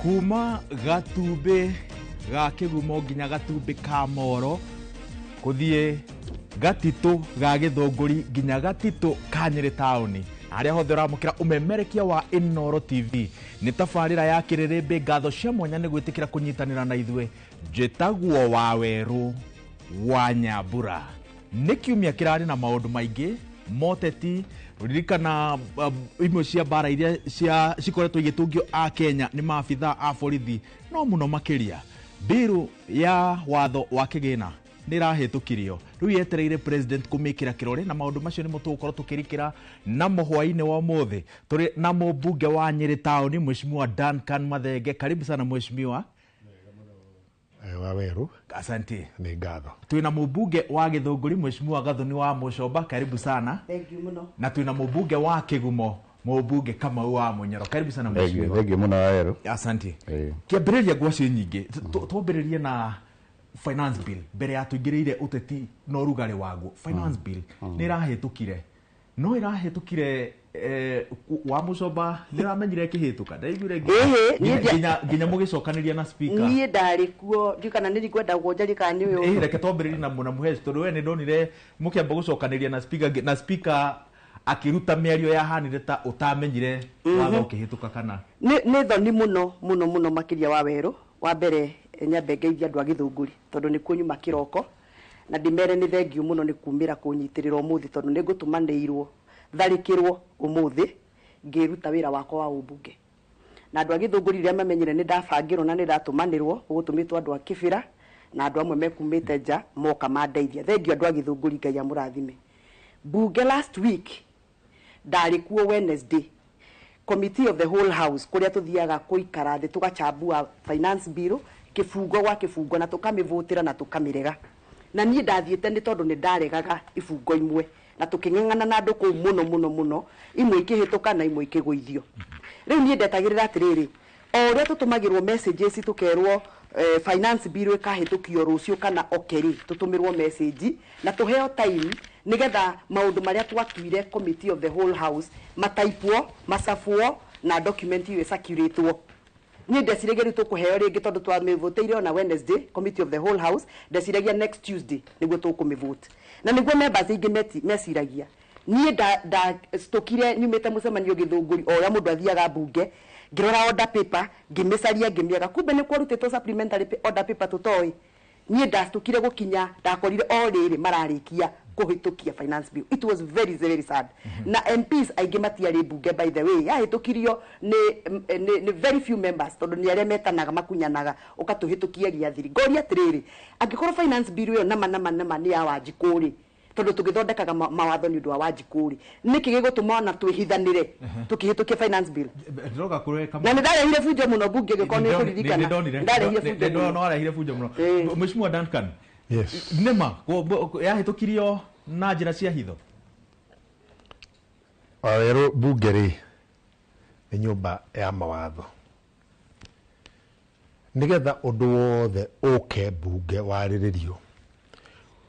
Kuma gatumbĩ ga Kĩgumo nginya gatumbĩ ka Moro, kũthiĩ gatitũ ga Gĩthũngũri nginya gatitũ ka Nyĩrĩ taũni, na harĩa hothe ũramũkĩra ũmemerekia wa Inooro TV, nĩ tabarĩra ya Kĩrĩrĩmbĩ. Ngatho cia mwanya nĩ gwĩtĩkĩra kũnyitanĩra na ithuĩ. Njĩtagwo Wawerũ wa Nyambura. Nĩ kiumia kĩrarĩ na maũndũ maingĩ moteti. Ririkana imwe cia mbara iria cia cikoretwo igĩtungio a Kenya nĩ maabitha a borithi, no mũno makĩria mbiru ya watho wa kĩgĩna nĩ ĩrahĩtũkirio, rĩu yetereire president kũmĩkĩra kĩrore, na maũndũ macio nĩmo tũgũkorwo tũkĩrikĩra namo hwaĩ-inĩ wa ũmũthĩ. Tũrĩ na mũmbunge wa Nyĩrĩ taũni, Mheshimiwa Duncan Mathenge. Karibu sana, mheshimiwa. Waweru. Asante. Nĩ ngatho. Twĩna mũmbunge wa Gĩthũngũri, Mheshimiwa Gathoni wa Mũcomba, karibu sana. Thank you mũno. Na twĩna mũmbunge wa Kĩgumo, mũmbunge Kamau wa Mũnyoro, karibu sana, mheshimiwa. Thengiũ mũno, Waweru. Asante. Kĩambĩrĩria ngwacĩ nyingĩ, twambĩrĩrie na finance bill mbere ya tũingĩrĩire ũteti na ũrugarĩ waguo. Finance bill nĩ ĩrahĩtũkire, no ĩrahĩtũkire, wa Mũcomba nĩ ĩramenyire ĩkĩhĩtũka? Ndaiguire Ĩhĩ, niĩ nginya mũgĩcokanĩria na speaker. Niĩ ndarĩ kuo, ndiũ kana nĩ ngwenda gũnjaria kana nĩ ũyũ. Ĩĩ, reke twambĩrĩrie na mũna mũheci, tondũ we nĩ ndonire mũkĩamba gũcokanĩria na speaker, na speaker akĩruta mĩario yahanire ta ũtamenyire watho ũkĩhĩtũka kana. Nĩ thoni mũno mũno mũno makĩria wa werũ. Wa mbere, nyambe ngeithie andũ a Gĩthũngũri, tondũ nĩkuo nyuma kĩroko, na ndĩmere nĩ thengiũ mũno nĩ kumĩra kũnyitĩrĩra ũmũthĩ, tondũ nĩ ngũtũmanĩirwo tharĩkĩrwo ũmũthĩ ngĩruta wĩra wakwa wa ũmbunge. Na andũ a Gĩthũngũri rĩrĩa mamenyire nĩ ndabangĩrwo na nĩ ndatũmanĩrwo, gũgũtũmĩtwo andũ a Kĩbĩra na andũ amwe mekumĩte nja moka mandeithia. Thengiũ andũ a Gĩthũngũri, Ngai amũrathime. Bunge last week ndarĩ kuo Wednesday, committee of the whole house, kũrĩa tũthiaga kũikara thĩ tũgachambua finance bill kĩbungo gwa kĩbungo na tũkamĩvũtĩra na tũkamĩrega. Na niĩ ndathiĩte nĩ tondũ nĩ ndaregaga ibungo imwe, na tũkĩng'ang'ana na andũ kũu mũno mũno mũno, imwe ikĩhĩtũka na imwe ikĩgũithio. Rĩu niĩ ndetagĩrĩra atĩrĩrĩ, o ũrĩa tũtũmagĩrwo messages tũkerwo finance bill ĩkahĩtũkio rũciũ kana okerĩ, tũtũmĩrwo message na tũheo time nĩgetha maũndũ marĩa twatuire committee of the whole house mataipwo, macabwo na document iyo ĩcacuratwo. Niĩ ndeciragia rĩu tũkũheo rĩngĩ, tondũ twamĩvũtĩire ona Wednesday committee of the whole house, ndeciragia next Tuesday nĩguo tũkũmĩvote, na nĩguo members aingĩ meciragia. Niĩ ndacitũkire nyumĩte mũcemanio Gĩthũngũri, o ũrĩa mũndũ athiaga mbunge, ngĩrora order paper, ngĩmĩcaria, ngĩmĩaga. Kumbe nĩ kwarutĩtwo supplementary order paper tũtoĩ. Niĩ ndacitũkire gũkinya ndakorire o rĩrĩ mararĩkia kũhĩtũkia finance bill. It was very very sad. Na MPs aingĩ matiarĩ mbunge. By the way, yahĩtũkirio nĩ very few members, tondũ nĩ arĩa metanaga makunyanaga ũkatũhĩtũkia gĩathiri. Ngoria atĩrĩrĩ, angĩkorwo finance bill ĩyo nama nama nama nĩ ya Wanjikũ rĩ, tondũ tũgĩthondekaga mawatho nĩ ũndũ wa Wanjikũ rĩ, nĩkĩ gĩgũtũma ona twĩhithanĩre tukĩhĩtũkia finance bill? Ndĩroka kũrĩ. Na nĩ ndarehire bunjo mũno mbunge, ĩgĩkorwo nĩ ũkũririkana ndarehire bunjo mũno. No arehire bunjo mũno. Mheshimiwa Duncan. Yes. Nĩma yahĩtũkirio na njĩra cia hitho? Wawerũ, bunge rĩ nĩ nyũmba ya mawatho. Nĩgetha ũndũ wothe ũke bunge warĩrĩrio,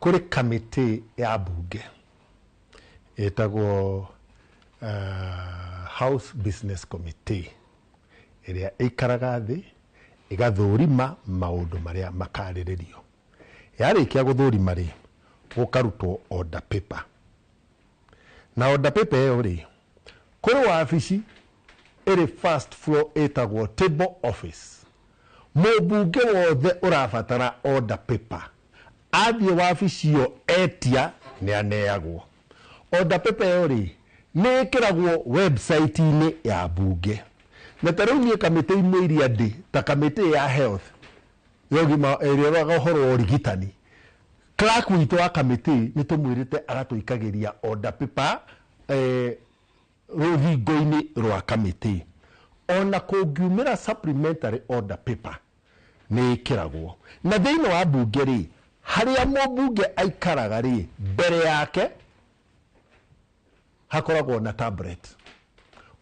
kũrĩ kamĩtĩ ya bunge ĩtagwo House Business Committee, ĩrĩa ĩikaraga thĩ ĩgathũrima maũndũ marĩa makarĩrĩrio. Yarĩkia gũthũrima rĩ, gũkarutwo order paper, na order paper ĩyo rĩ, kũrĩ wabici ĩrĩ first floor ĩtagwo table office. Mũmbunge wothe ũrabatara order paper athiĩ wabici ĩyo etia nĩ aneagwo order paper. Ĩyo rĩ, nĩ ĩkĩragwo website-inĩ ya bunge. Na ta rĩu niĩ kamĩtĩ imwe iria ndĩ, ta kamĩtĩ ya health, ya ũgima, ĩrĩa ĩroraga ũhoro wa ũrigitani, clerk witũ wa kamĩtĩ nĩ tũmwĩrĩte agatũikagĩria order paper rũthingo-inĩ rwa kamĩtĩ. Ona kũngiumĩra supplementary order paper nĩ ĩkĩragwo. Na thĩinĩ wa bunge rĩ, harĩa mũmbunge aikaraga rĩ, mbere yake hakoragwo na tablet.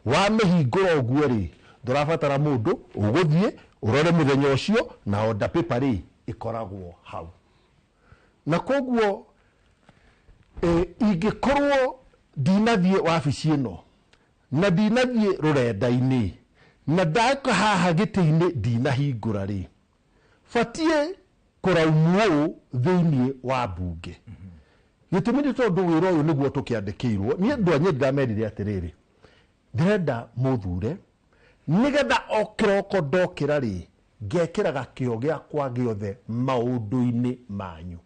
Wamĩhingũra ũguo rĩ, ndũrabatara mũndũ, ũgũthiĩ ũrore mũthenya ũcio na order paper rĩ ĩkoragwo hau. Na koguo ingĩkorwo ndinathiĩ wabici ĩno na ndinathiĩ rũrenda-inĩ Na ndaka haha gĩtĩ-inĩ ndinahingũra rĩ, batiĩ kũraumwo thĩinĩ wa mbunge. Gĩtũmi nĩ tondũ wĩra ũyũ nĩguo tũkĩandĩkĩirwo. Niĩ andũ a Nyĩrĩ ndamerire atĩrĩrĩ, ndĩrenda mũthure nĩgetha o kĩroko ndokĩra rĩ, ngekĩraga kĩo gĩakwa gĩothe maũndũ-inĩ manyu.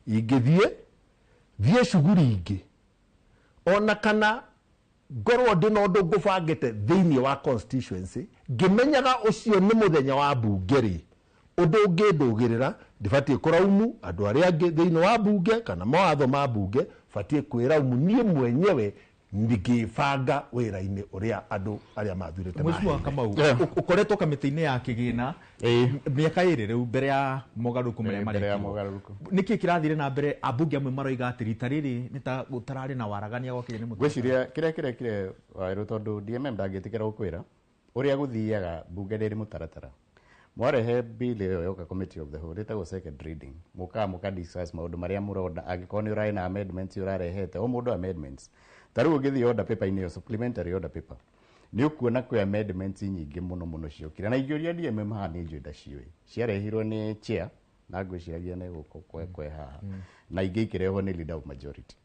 Ingĩthiĩ thiĩ cuguri ingĩ, ona kana ngorwo ndĩ na ũndũ ngũbangĩte thĩinĩ wa constituency, ngĩmenyaga ũcio nĩ mũthenya wa mbunge rĩ, ũndũ ũngĩndũgĩrĩra ndibatiĩ kũraumu andũ arĩa angĩ thĩinĩ wa mbunge kana mawatho ma mbunge, batiĩ kwĩraumu niĩ mwenyewe ngĩbanga wĩra-inĩ ũrĩa andũ arĩa mathurĩte. Mheshimiwa Kamau, ũkoretwo kamĩtĩ-inĩ ya kĩgĩna mĩaka 2 rĩu mbere ya mogarũrũku marĩa mbere ya marekirwo. Mogarũrũku. Nĩkĩ kĩrathire na mbere? Ambunge amwe maroiga atĩ rita rĩrĩ nĩ ta gũtararĩ na waragania gwakinya nĩ mũtaratara. Ngwĩciria kĩrĩa kĩrekire Wawerũ, tondũ DMM ndangĩtĩkĩra gũkwĩra ũrĩa gũthiaga mbunge ndĩrĩ mũtaratara. Mwarehe bill ĩyo yoka committee of the whole, ĩtagwo second reading, mũkaga mũka discuss maũndũ marĩa mũrona, angĩkorwo nĩ ũrarĩ na amendments ũrarehete, o mũndũ amendments. Ta rĩu ũngĩthiĩ order paper-inĩ ĩyo, supplementary order paper, nĩ ũkuona kwĩ amendments nyingĩ mũno mũno ciokire, na ingĩũria DMM haha nĩ njũĩ ndaciũĩ, ciarehirwo nĩ chair na ngwĩciragia nĩ gũkũ kwe haha, na ingĩ ikĩrehwo nĩ leader of majority.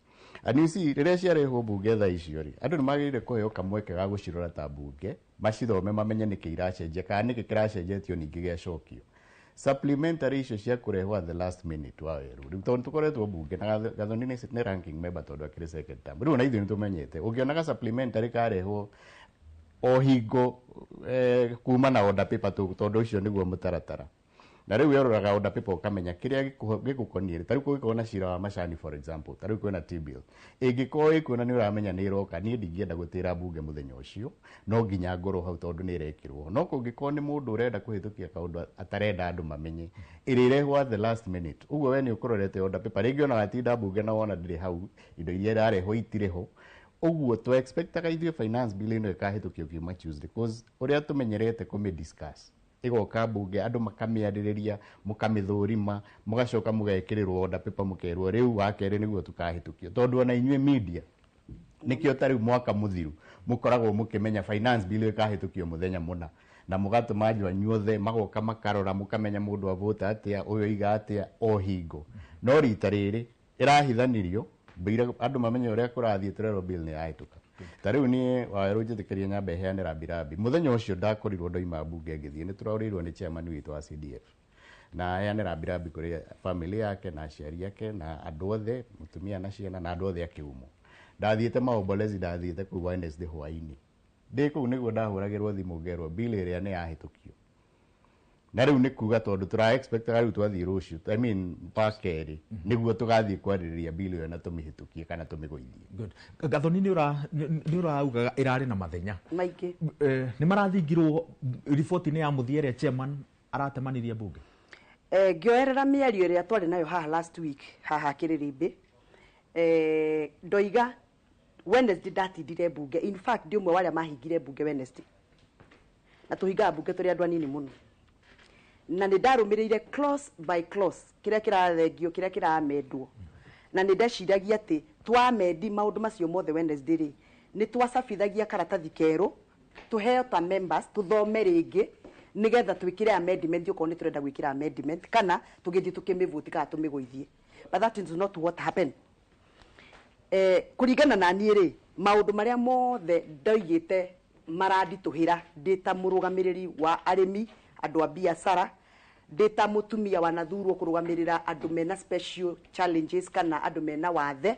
And you see, rĩrĩa ciarehwo mbunge thaa icio rĩ, andũ nĩ magĩrĩire kũheo kamweke ga gũcirora ta mbunge, macithome, mamenye nĩkĩ iracenjia kana nĩkĩ kĩracenjetio ningĩ gĩacokio. Supplementary icio cia kũrehwo at the last minute, wa werũ, rĩu tondũ tũkoretwo mbunge na Gathoni nĩ ranking member tondũ akĩrĩ second term, rĩu ona ithuĩ nĩ tũmenyete ũngĩonaga supplementary karehwo o hingo kuma na order paper tu, tondũ ũcio nĩguo mũtaratara. Na rĩu weroraga order paper ũkamenya kĩrĩa gĩgũkoniĩ. Ta rĩu kũngĩkorwo na cira wa macani, for example, ta rĩu kwĩna T-bill ĩngĩkorwo ĩkuona nĩ ũramenya nĩ ĩroka, niĩ ndingĩenda gũtĩra mbunge mũthenya ũcio, no nginya ngorwo hau tondũ nĩ ĩrekĩrwo. No kũngĩkorwo nĩ mũndũ ũrenda kũhĩtũkia kaũndũ atarenda andũ mamenye, ĩrĩrehwo at the last minute, ũguo we nĩ ũkũrorete order paper rĩngĩ, ona watinda mbunge na wona ndĩrĩ hau, indo iria irarehwo itirĩ ho. Ũguo tũ expectaga ithuĩ finance bill ĩno ĩkahĩtũkio kiuma Tuesday, cause ũrĩa tũmenyerete kũmĩ discuss, ĩgoka mbunge, andũ makamĩarĩrĩria, mũkamĩthũrima, mũgacoka mũgekĩrĩrwo order paper, mũkerwo rĩu wakerĩ nĩguo tũkahĩtũkio, tondũ ona inyuĩ media nĩkĩo ta rĩu mwaka mũthiru mũkoragwo mũkĩmenya finance bill ĩkahĩtũkio mũthenya mũna, na mũgatũma andũ anyu othe magoka makarora, mũkamenya mũndũ avota atĩa, ũyũ oiga atĩa o hingo. No rita rĩrĩ ĩrahithanirio mbĩire andũ mamenye ũrĩa kũrathiĩ, tũrerwo bill nĩ yahĩtũka. Ta rĩu niĩ Wawerũ njĩtĩkĩrie nyambe heane rambirambi. Mũthenya ũcio ndakorirwo ndoima mbunge ngĩthiĩ, nĩ tũraũrĩirwo nĩ chairman witũ wa CDF, na heane rambirambi kũrĩ family yake na aciari ake na andũ othe, mũtumia na ciana na andũ othe a kĩhumo. Ndathiĩte maombolezi, ndathiĩte kũu Wednesday hwainĩ, ndĩ kũu nĩguo ndahũragĩrwo thimũ ngerwo bill ĩrĩa nĩ yahĩtũkio. Na rĩu nĩ kuga tondũ tũra expectaga rĩu twathiĩ rũciũ, I mean wakerĩ, nĩguo tũgathiĩ kwarĩrĩria bill ĩyo na tũmĩhĩtũkie kana tũmĩgũithie. Good. Gathoni, nĩ ũraugaga ĩrarĩ na mathenya maingĩ. Nĩ marathingirwo riboti-inĩ ya mũthia ĩrĩa chairman aratemanirie mbunge. Ngĩoerera mĩario ĩrĩa twarĩ nayo haha last week haha Kĩrĩrĩmbĩ, ndoiga Wednesday ndatindire mbunge. In fact, ndi ũmwe wa arĩa mahingire mbunge Wednesday, na tũhingaga mbunge tũrĩ andũ anini mũno, na nĩ ndarũmĩrĩire clause by clause kĩrĩa kĩrathengio, kĩrĩa kĩramendwo, na nĩ ndeciragia atĩ twamendi maũndũ macio mothe Wednesday rĩ, nĩ twacabithagia karatathi kerũ tũheo ta members tũthome rĩngĩ nĩgetha twĩkĩre amendment okorwo nĩ tũrenda gwĩkĩra amendment, kana tũgĩthiĩ tũkĩmĩvoti kana tũmĩgũithie. But that is not what happened. Kũringana na niĩ rĩ, maũndũ marĩa mothe ndoigĩte maranditũhĩra ndĩ ta mũrũgamĩrĩri wa arĩmi, andũ a biacara, ndĩ ta mũtumia wanathurwo kũrũgamĩrĩra andũ mena special challenges kana andũ mena wathe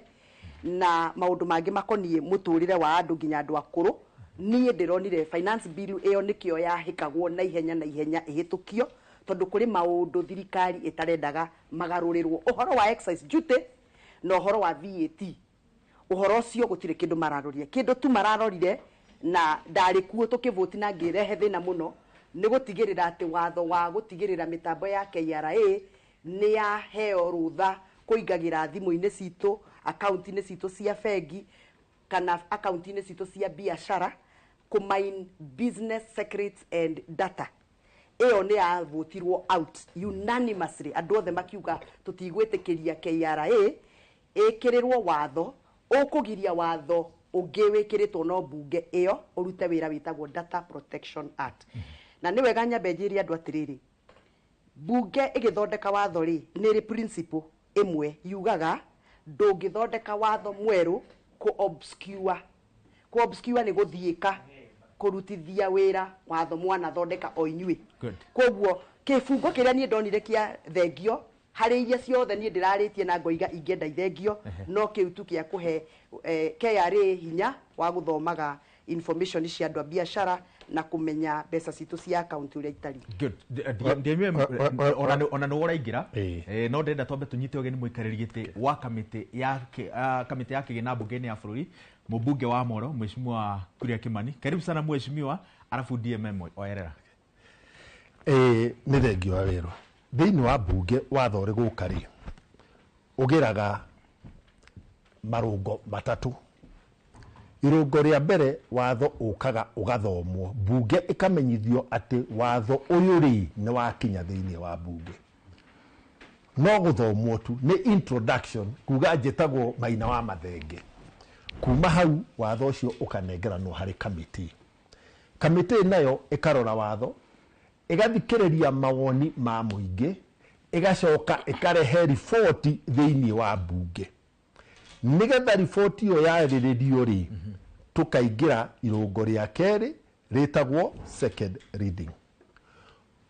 na maũndũ mangĩ makoniĩ mũtũrĩre wa andũ nginya andũ akũrũ, niĩ ndĩronire finance bill ĩyo nĩkĩo yahĩkagwo na ihenya na ihenya ĩhĩtũkio, tondũ kũrĩ maũndũ thirikari ĩtarendaga magarũrĩrwo, ũhoro wa excise duty na ũhoro wa VAT. Ũhoro ũcio gũtirĩ kĩndũ mararorire, kĩndũ tu mararorire, na ndarĩ kuo tũkĩvoti na ngĩrehe thĩna mũno, nĩ gũtigĩrĩra atĩ watho wa gũtigĩrĩra mĩtambo ya KRA nĩ yaheo rũtha kũingagĩra thimũ-inĩ citũ, akaunti-inĩ citũ cia bengi kana akaunti-inĩ citũ cia biacara, kũmine business secrets and data. Ĩyo nĩ yavotirwo out unanimously, andũ othe makiuga tũtigwĩtĩkĩria KRA ĩkĩrĩrwo watho ũkũgiria watho. ũngĩ wĩkĩrĩtwo no mbunge ĩyo ũrute wĩra wĩtagwo Data Protection Act. Na nĩ wega nyambe njĩre andũ atĩrĩrĩ, mbunge ĩgĩthondeka watho rĩ, nĩ ĩrĩ principle ĩmwe yugaga ndũngĩthondeka watho mwerũ kũ obscure. Kũ obscure nĩ gũthiĩka kũrutithia wĩra watho mwanathondeka o inyuĩ. Good. Koguo kĩbungo kĩrĩa niĩ ndonire kĩa thengio harĩ iria ciothe niĩ ndĩrarĩtie na ngoiga ingĩenda ithengio, no kĩu tu kĩa kũhe KRA hinya wa gũthomaga information cia andũ a biacara na kũmenya mbeca citũ cia akaunti ũrĩa itariĩ. Good. DMM, ona nĩ ũraingĩra. No ndĩrenda twambe tũnyite ũgeni mũikarĩri gĩtĩ wa kamĩtĩ ya kamĩtĩ ya kĩgĩna mbunge-inĩ ya bũrũri, mũmbunge wa Moro, Mheshimiwa Kuria Kimani. Karibu sana mheshimiwa, arabu DMM oyerera. Nĩ thengio wa wĩra thĩinĩ wa mbunge. Watho ũrĩ gũka rĩ, ũgĩraga marũngo matatũ. Irũngo rĩa mbere, watho ũkaga ũgathomwo, mbunge ĩkamenyithio atĩ watho ũyũ rĩ nĩ wakinya thĩinĩ wa mbunge. No gũthomwo tu nĩ introduction, kuga njĩtagwo Maina wa Mathenge. Kuma hau watho ũcio ũkanengeranwo harĩ kamĩtĩ. Kamĩtĩ nayo ĩkarora watho, ĩgathikĩrĩria mawoni ma mũingĩ, ĩgacoka ĩkarehe riboti thĩinĩ wa mbunge. Nĩgetha riboti ĩyo yarĩrĩrio rĩ, tũkaingĩra irũngo rĩa kerĩ rĩtagwo second reading,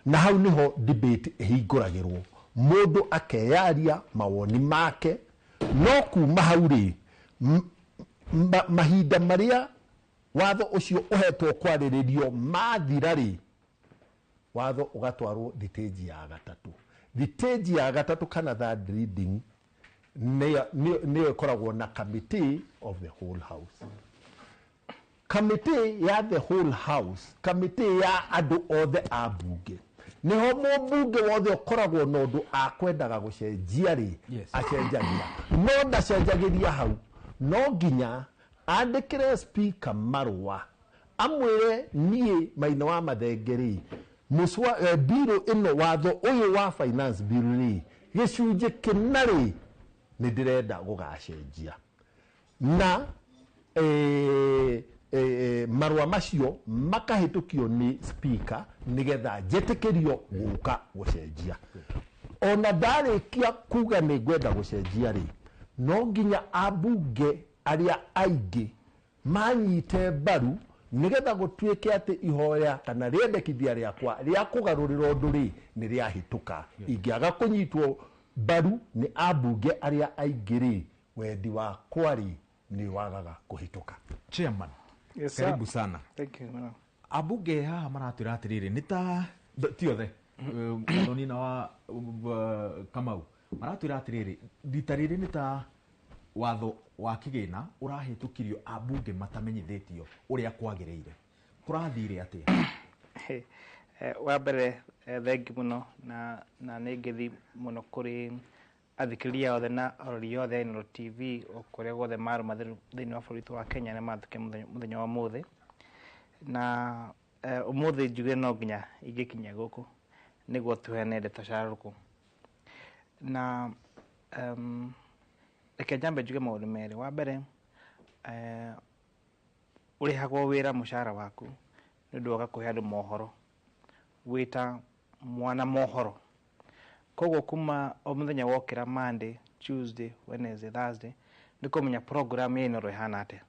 na hau niho debate ĩhingũragĩrwo, mũndũ akeyaria mawoni make. No kuma hau rĩ, mahinda marĩa watho ũcio ũhetwo kwarĩrĩrio mathira rĩ, watho ũgatwarwo thitĩnji ya gatatũ. Thitĩnji ya gatatũ kana third reading nĩyo ĩkoragwo na committee of the whole house. Kamĩtĩ ya the whole house, kamĩtĩ ya andũ othe a mbunge, niho mũmbunge wothe ũkoragwo na ũndũ akwendaga gũcenjia rĩ, acenjagia. No ndacenjagĩria hau, no nginya andĩkĩre speaker marũa amwĩre, niĩ Maina wa Mathenge rĩ, bill ĩno, watho ũyũ wa finance bill rĩ, gĩcunjĩ kĩna rĩ, nĩ ndĩrenda gũgacenjia. Na marũa macio makahĩtũkio nĩ speaker nĩgetha njĩtĩkĩrio gũka gũcenjia. Ona ndarĩkia kuga nĩ ngwenda gũcenjia rĩ, no nginya ambunge arĩa aingĩ manyite mbaru nĩgetha gũtuĩke atĩ ihoya kana rĩendekithia rĩakwa rĩa kũgarũrĩra ũndũ rĩ nĩ rĩahĩtũka. Ingĩaga kũnyitwo mbaru nĩ ambunge arĩa aingĩ rĩ, wendi wakwa rĩ nĩ wagaga kũhĩtũka. Chairman. Yes, sir. Karibu sana. Thank you, madam. Ambunge haha maratwĩra atĩrĩrĩ, nĩ ta ti othe, Gathoni na wa Kamau maratwĩra atĩrĩrĩ, rita rĩrĩ nĩ ta watho wa kĩgĩna ũrahĩtũkirio ambunge matamenyithĩtio ũrĩa kwagĩrĩire. Kũrathire atĩa? Wa mbere, thengi mũno na nĩ ngeithi mũno kũrĩ athikĩrĩria othe na arori othe a Inooro TV o kũrĩa guothe marũma thĩinĩ wa bũrũri witũ wa Kenya nĩ mathũke mũthenya wa ũmũthĩ. Na ũmũthĩ njuge no nginya ingĩkinya gũkũ nĩguo tũheane ndeto carũrũkũ. Na reke nyambe njuge maũndũ merĩ. Wa mbere, ũrĩhagwo wĩra mũcara waku nĩ ũndũ wa kũhe andũ mohoro wĩta mwana mohoro. Koguo kuma o mũthenya wokĩra, Monday, Tuesday, Wednesday, Thursday, nĩ kũmenya program ya Inooro ĩhana atĩa,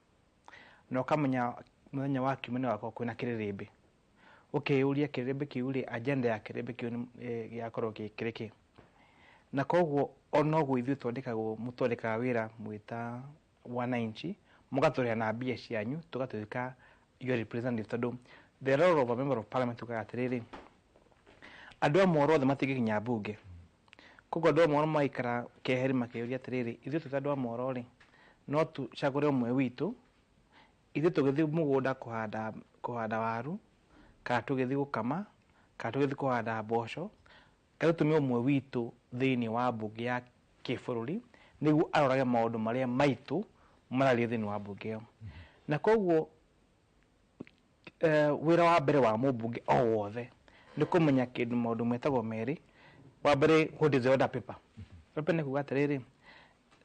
na ũkamenya mũthenya wa kiumia nĩ wakorwo kwĩna kĩrĩrĩmbĩ, ũkeyũria kĩrĩrĩmbĩ kĩu rĩ, agenda ya kĩrĩrĩmbĩ kĩu gĩgakorwo kĩrĩ kĩ. Na koguo onoguo ithuĩ twandĩkagwo, mũtwandĩkaga wĩra mwĩta wananchi, mũgatũrĩha na mbia cianyu, tũgatuĩka your representative, tondũ the role of a member of parliament ugaga atĩrĩrĩ, andũ a Moro othe matingĩkinya mbunge. Koguo andũ a Moro magaikara keheri makĩũria atĩrĩrĩ, ithuĩ twĩ ta andũ a Moro rĩ, no tũcagũre ũmwe witũ, ithuĩ tũgĩthiĩ mũgũnda kũhanda waru, kana tũgĩthiĩ gũkama, kana tũgĩthiĩ kũhanda mboco, kana tũtũme ũmwe witũ thĩinĩ wa mbunge ya kĩbũrũri nĩguo arorage maũndũ marĩa maitũ marario thĩinĩ wa mbunge ĩyo. Na koguo wĩra wa mbere wa mũmbunge o wothe nĩ kũmenya kĩndũ maũndũ metagwo merĩ. Wa mbere, what is the order paper? Order paper nĩ kuga atĩrĩrĩ,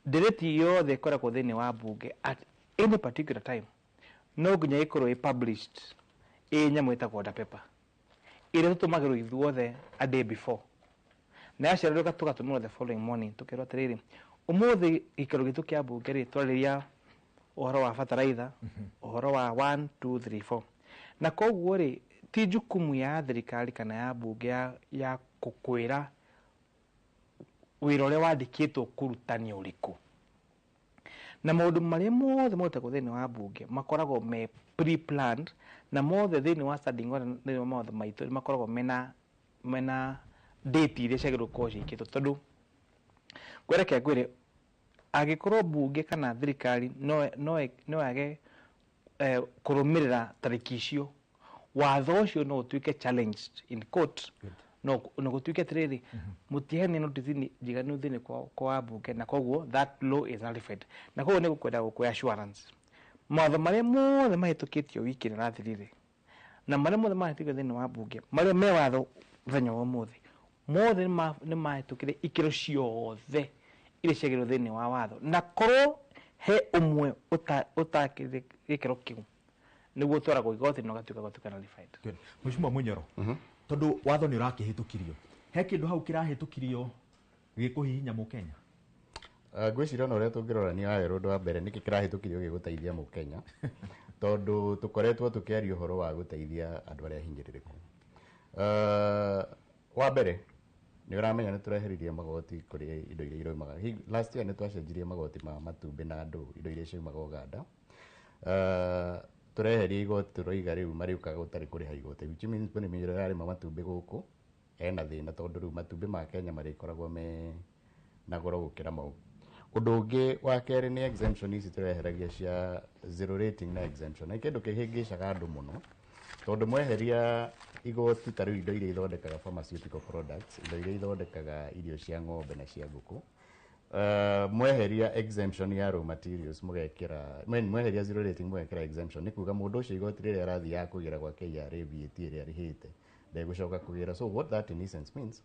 ndirĩti yothe ĩkoragwo thĩinĩ wa mbunge at Any particular time no nginya ĩkorwo ĩ published ĩ nyamũ ĩtagwo order paper ĩrĩa tũtũmagĩrwo ithuothe a day before, na yacererwo tũgatũmĩrwo the following morning, tũkerwo atĩrĩrĩ, ũmũthĩ gĩikaro gitũ kĩa mbunge rĩ, twarĩria ũhoro wa bataraitha, ũhoro wa 1 2 3 4. Na koguo rĩ, ti jukumu ya thirikari kana ya mbunge ya gũkwĩra wĩra ũrĩa wandĩkĩtwo kũruta nĩ ũrĩkũ. Na maũndũ marĩa mothe marutagwo thĩinĩ wa mbunge makoragwo me pre-planned, na mothe thĩinĩ wa standing order, thĩinĩ wa mawatho maitũ, nĩ makoragwo mena date iria ciagĩrĩirwo gũkorwo ciĩkĩtwo. Tondũ ngwĩreke ngwĩre, angĩkorwo mbunge kana thirikari no yage kũrũmĩrĩra tarĩki icio, watho ũcio no ũtuĩke challenged in court, no gũtuĩke atĩrĩrĩ, mũtiheanire notice njiganu thĩinĩ kwa mbunge, na koguo that law is nullified. Na koguo nĩ gũkwenda gũkũhe assurance, mawatho marĩa mothe mahĩtũkĩtio wiki ĩno ĩrathirire na marĩa mothe mahĩtũkĩtio thĩinĩ wa mbunge, marĩa me watho mũthenya wa ũmũthĩ, mothe nĩ mahĩtũkire ikĩro ciothe iria ciagĩrĩirwo thĩinĩ wa watho. Na korwo he ũmwe ũtakĩrire gĩkĩro kĩu, nĩguo ũtwaragwo igoti na ũgatuĩka gũtuĩka nullified. Good. Mheshimiwa Munyoro, tondu watho nĩ ũrakĩhĩtũkirio, he kĩndũ hau kĩrahĩtũkirio gĩkũhihinya mũkenya? Ngwĩciria ona ũrĩa tũngĩrora nĩ wawerũ, ũndũ wa mbere, nĩkĩ kĩrahĩtũkirio gĩgũteithia mũkenya? Tondũ tũkoretwo tũkĩaria ũhoro wa gũteithia andũ arĩa ahinyĩrĩrĩku. Wa mbere, nĩ ũramenya nĩ tũreheririe magoti kũrĩ indo iria iraumaga. Last year nĩ twacenjirie magoti ma matumbĩ na andũ indo iria ciaumaga Uganda. Tũreheria igoti, tũroiga rĩu marĩũkaga gũtarĩ kũrĩha igoti, which means mũrĩmi ũrĩa ũrarĩma matumbĩ gũkũ ena thĩna, tondũ rĩu matumbĩ ma Kenya marĩkoragwo me na goro gũkĩra mau. Ũndũ ũngĩ wa kerĩ nĩ exemption ici tũreheragia cia zero rating na exemption. Nĩ kĩndũ kĩhĩngĩcaga andũ mũno, tondũ mweheria igoti ta rĩu indo iria ithondekaga pharmaceutical products, indo iria ithondekaga irio cia ng'ombe na cia ngũkũ, mweheria exemption ya raw materials, mũgekĩra mweheria zero rating, mũgekĩra exemption, nĩ kuga mũndũ ũcio igoti rĩrĩa arathiaga kũgĩra gwa KRA, VAT ĩrĩa arĩhĩte ndegũcoka kũgĩra. So what that in essence means,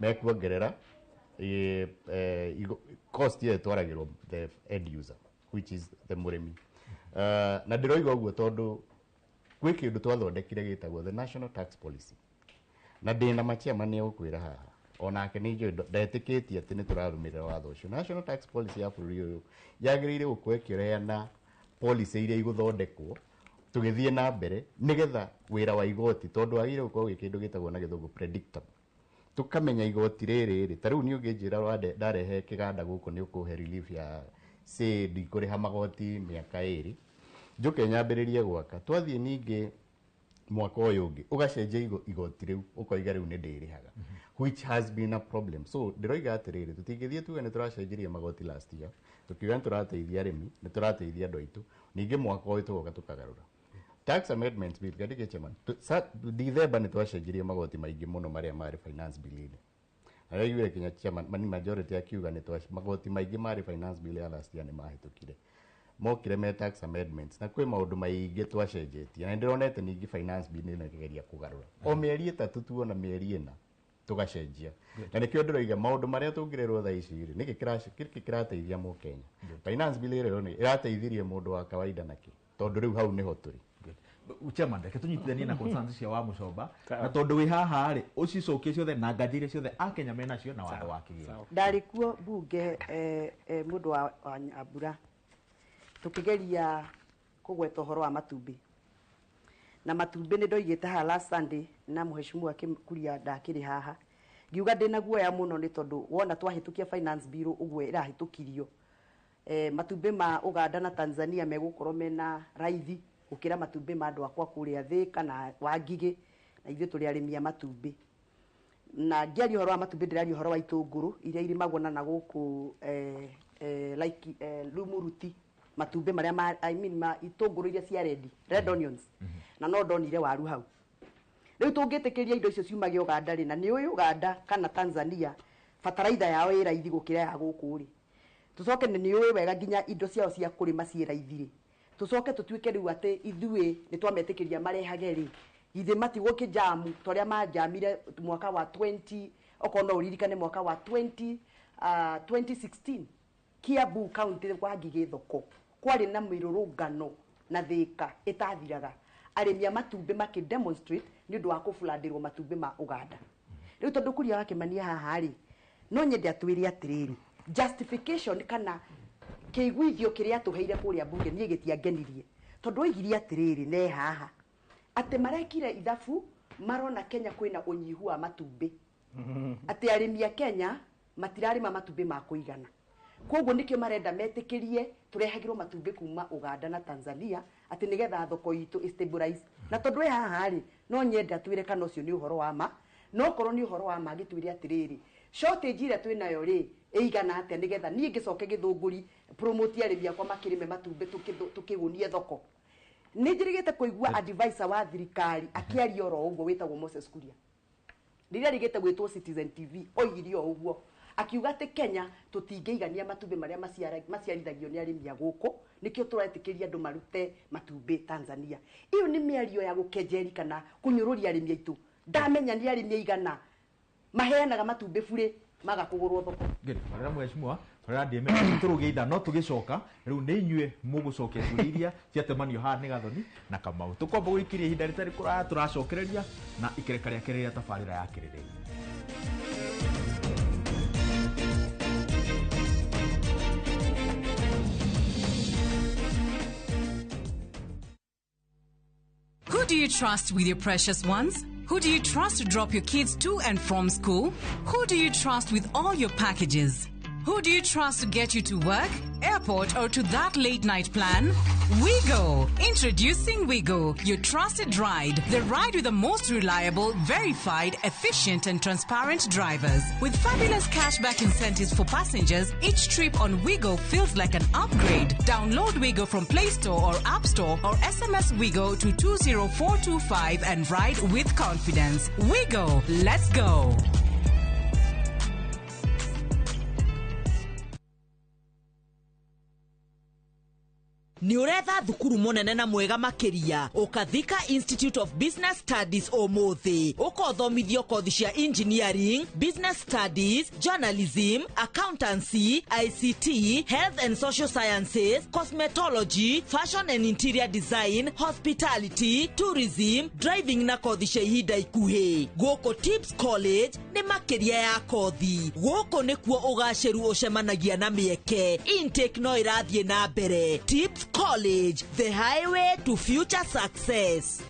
mekuongerera cost ĩyo ĩtwaragĩrwo the end user, which is the mũrĩmi. Na ndĩroiga ũguo tondũ gwĩ kĩndũ twathondekire gĩtagwo the national tax policy, na ndĩna machairman nĩ egũkwĩra haha onake nĩ njũĩ ndetĩkĩtie atĩ nĩ tũrarũmĩrĩra watho ũcio. National tax policy ya bũrũri ũyũ yagĩrĩire gũkorwo ĩkĩheana policy iria igũthondekwo tũgĩthiĩ na mbere nĩgetha wĩra wa igoti, tondũ wagĩrĩire gũkorwo gwĩ kĩndũ gĩtagwo na gĩthũngũ predictable, tukamenya igoti rĩrĩ rĩ, ta rĩu niĩ ũngĩnjĩra ndarehe kĩganda gũkũ nĩ ũkũhe relief ya say ndikũrĩha magoti mĩaka 2, njũke nyambĩrĩrie gwaka, twathiĩ ningĩ mwaka ũyũ ũngĩ ũgacenjia igoti rĩu, ũkoiga rĩu nĩ ndĩrĩhaga, which has been a problem. So ndĩroiga atĩrĩrĩ, tũtingĩthiĩ tuge nĩ tũracenjirie magoti last year, tukiuga nĩ tũrateithia arĩmi, nĩ tũrateithia andũ aitũ, ningĩ mwaka ũyũ tũgoka tũkagarũra. Tax Amendment Bill, kandike chairman, December nĩ twacenjirie magoti maingĩ mũno marĩa marĩ finance bill-inĩ. Na yaiguire kinya chairman mani majority akiuga nĩ twa magoti maingĩ marĩ finance bill ya last year nĩ mahĩtũkire, mokire me tax amendments, na kwĩ maũndũ maingĩ twacenjetie, na nĩndĩronete ningĩ finance bill ĩno ĩkĩgeria kũgarũra o mĩeri 3, tuona mĩeri 4 tũgacenjia. Na nĩkĩo ndĩroiga maũndũ marĩa tũngĩrerwo thaa ici rĩ, nĩkĩ kĩrateithia mũkenya? Finance bill ĩrĩa nĩ ĩrateithirie mũndũ wa kawaida nakĩ? Tondũ rĩu hau nĩho tũrĩ. Good. Chairman, reke tũnyitithanie na concerns cia wa Mũcomba, na tondũ wĩ haha rĩ, ũcicokie ciothe na nganja iria ciothe akenya menacio na watho wa kĩgĩna. Ndarĩ kuo mbunge, mũndũ wa Nyambura, tũkĩgeria kũgweta ũhoro wa matumbĩ, na matumbĩ nĩ ndoigĩte haha last Sunday na mheshimiwa Kuria ndakĩrĩ haha, ngiuga ndĩna guoya mũno nĩ tondũ wona twahĩtũkia finance bill ũguo ĩrahĩtũkirio, matumbĩ ma Uganda na Tanzania megũkorwo mena raithi gũkĩra matumbĩ ma andũ akwa kũrĩa Thĩka na Wangigĩ, na ithuĩ tũrĩ arĩmi a matumbĩ. Na ngĩaria ũhoro wa matumbĩ, ndĩraria ũhoro wa itũngũrũ iria irimagwo na gũkũ, like Rumuruti, matumbĩ marĩa ma, I mean, ma itũngũrũ iria cia red onions, na no ndonire waru hau. Rĩu tũngĩtĩkĩria indo icio ciumage Uganda rĩ, na nĩ ũĩ Uganda kana Tanzania bataraitha yao ĩ raithi gũkĩra ya gũkũ rĩ, tũcoke nĩ ũĩ wega nginya indo ciao cia kũrĩma ciĩ raithi rĩ, tũcoke tũtuĩke rĩu atĩ ithuĩ nĩ twametĩkĩria marehage rĩ, githĩ matigũkĩjamu ta ũrĩa manjamire mwaka wa 20, okorwo no ũririkane mwaka wa 20, 2016 Kiambu County, Wangigĩ thoko. Kwarĩ na mĩrũrũngano na thĩka ĩtathiraga, arĩmi a matumbĩ makĩ demonstrate nĩ ũndũ wa kũbulandĩrwo matumbĩ ma Uganda. Rĩu tondũ Kuria wa Kĩmani haha rĩ, no nyende atwĩre atĩrĩrĩ, justification kana kĩiguithio kĩrĩa atũheire kũrĩa mbunge niĩ gĩtiangenirie, tondũ oigire atĩrĩrĩ, ne haha atĩ marekire ithabu marona Kenya kwĩna ũnyihu wa matumbĩ, atĩ arĩmi a Kenya matirarĩma matumbĩ ma kũigana, koguo nĩkĩo marenda metĩkĩrie tũrehagĩrwo matumbĩ kuma Uganda na Tanzania, atĩ nĩgetha thoko itũ ĩ-stabilize. Na tondũ ĩ haha rĩ, no nyende atwĩre kana ũcio nĩ ũhoro wa ma, no korwo nĩ ũhoro wa ma agĩtwĩre atĩrĩrĩ, shortage ĩrĩa twĩnayo rĩ ĩigana atĩa, nĩgetha niĩ ngĩcoke Gĩthũngũri promote arĩmi akwa makĩrĩme matumbĩ tũkĩgũnie thoko. Nĩ njĩrĩgĩte kũigua advisor wa thirikari akĩaria oro ũguo wĩtagwo Moses Kuria, rĩrĩa rĩgĩte gwĩtwo Citizen TV, oigire o ũguo akiuga atĩ Kenya tũtingĩigania matumbĩ marĩa maciarithagio nĩ arĩmi a gũkũ, nĩkĩo tũretĩkĩria andũ marute matumbĩ Tanzania. Ĩyo nĩ mĩario ya gũkenjeri kana kũnyũrũria arĩmi aitũ. Ndamenya nĩ arĩmi aigana maheanaga matumbĩ burĩ maga kũgũrwo thoko. Good. Marera mheshimiwa, marera DMM tũrũgie ithaa no tũgĩcoka rĩu nĩ inyuĩ mũgũcokia ciũria iria ciatemanio haha nĩ Gathoni na Kamau. Tũkwamba gũikĩria ihinda rĩtarĩ kũraya, tũracokereria na ikereka rĩa kerĩ rĩa tabarĩra ya kĩrĩrĩ. Who do you trust with your precious ones? Who do you trust to drop your kids to and from school? Who do you trust with all your packages? Who do you trust to get you to work, airport, or to that late night plan? WeGo! Introducing WeGo, your trusted ride. The ride with the most reliable, verified, efficient, and transparent drivers. With fabulous cashback incentives for passengers, each trip on WeGo feels like an upgrade. Download WeGo from Play Store or App Store or SMS WeGo to 20425 and ride with confidence. WeGo! Let's go! Nĩ ũretha thukuru mũnene na mwega makĩria, ũkathika Institute of Business Studies ũmũthĩ, ũkothomithio kothi cia engineering, business studies, journalism, accountancy, ICT, health and social sciences, cosmetology, fashion and interior design, hospitality, tourism, driving na kothi cia ihinda ikuhĩ. Gũkũ Tips College nĩ makĩria ya kothi. Gũkũ nĩkuo ũgacĩru ũcemanagia na mĩeke. Intake no ĩrathiĩ na mbere. Tips College, the highway to future success.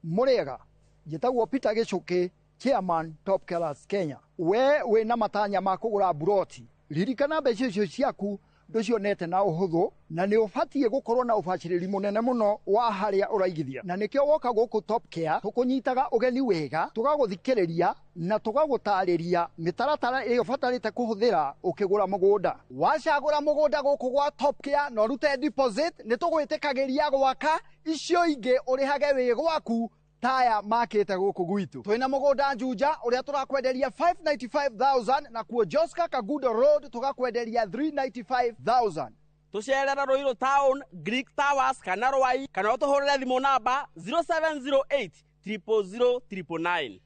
Mũrĩega, njĩtagwo Peter Gĩcũkĩ, chairman Top Killers Kenya. We wĩna matanya ma kũgũra mburoti, ririkana mbeca icio ciaku ndũcionete na ũhũthũ, na nĩ ũbatiĩ gũkorwo na ũbacĩrĩri mũnene mũno wa harĩa ũraigithia, na nĩkĩo woka gũkũ Top Care tũkũnyitaga ũgeni wega, tũgagũthikĩrĩria na tũgagũtarĩria mĩtaratara ĩrĩa ũbatarĩte kũhũthĩra ũkĩgũra mũgũnda. Wacagũra mũgũnda gũkũ gwa Top Care na ũrute deposit, nĩ tũgwĩtĩkagĩria gwaka icio ingĩ ũrĩhage wĩ gwaku taya makĩte gũkũ gwitũ. Twĩna mũgũnda Juja ũrĩa tũrakwenderia 595,000, na kuo Joska Kagudo Road tũgakwenderia 395,000. Tũcerera Ruiru Town, Greek Towers kana Rwai, kana ũtũhũrĩre thimũ namba 0708 000 999.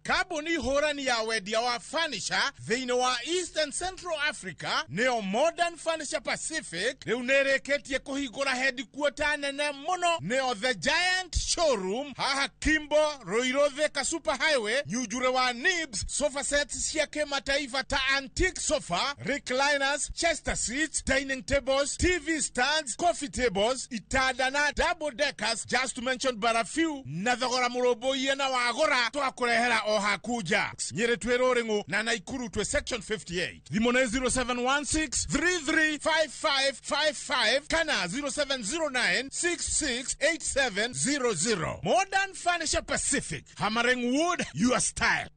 Kambuni hũrani ya wendia wa furniture thĩinĩ wa East and Central Africa nĩyo Modern Furniture Pacific rĩu nĩrĩkĩtie kũhingũra headquarter nene mũno, nĩyo The Giant Showroom haha Kimbo, Ruiru Thika Super Highway, Nyunjure wa Nibs. Sofa sets cia kĩmataifa ta antique sofa, recliners, chester seats, dining tables, TV stands, coffee tables, itanda na double deckers, just to mention but a few, na thogora mũrũmbũiye na wagũra twakũrehera o hakuja. Nyĩrĩ twĩ Rũrĩng'ũ na Naikuru twĩ section 58. Thimũ nĩ 0716 335555 kana 0709 668700. Modern Furniture Pacific, hammering wood your style.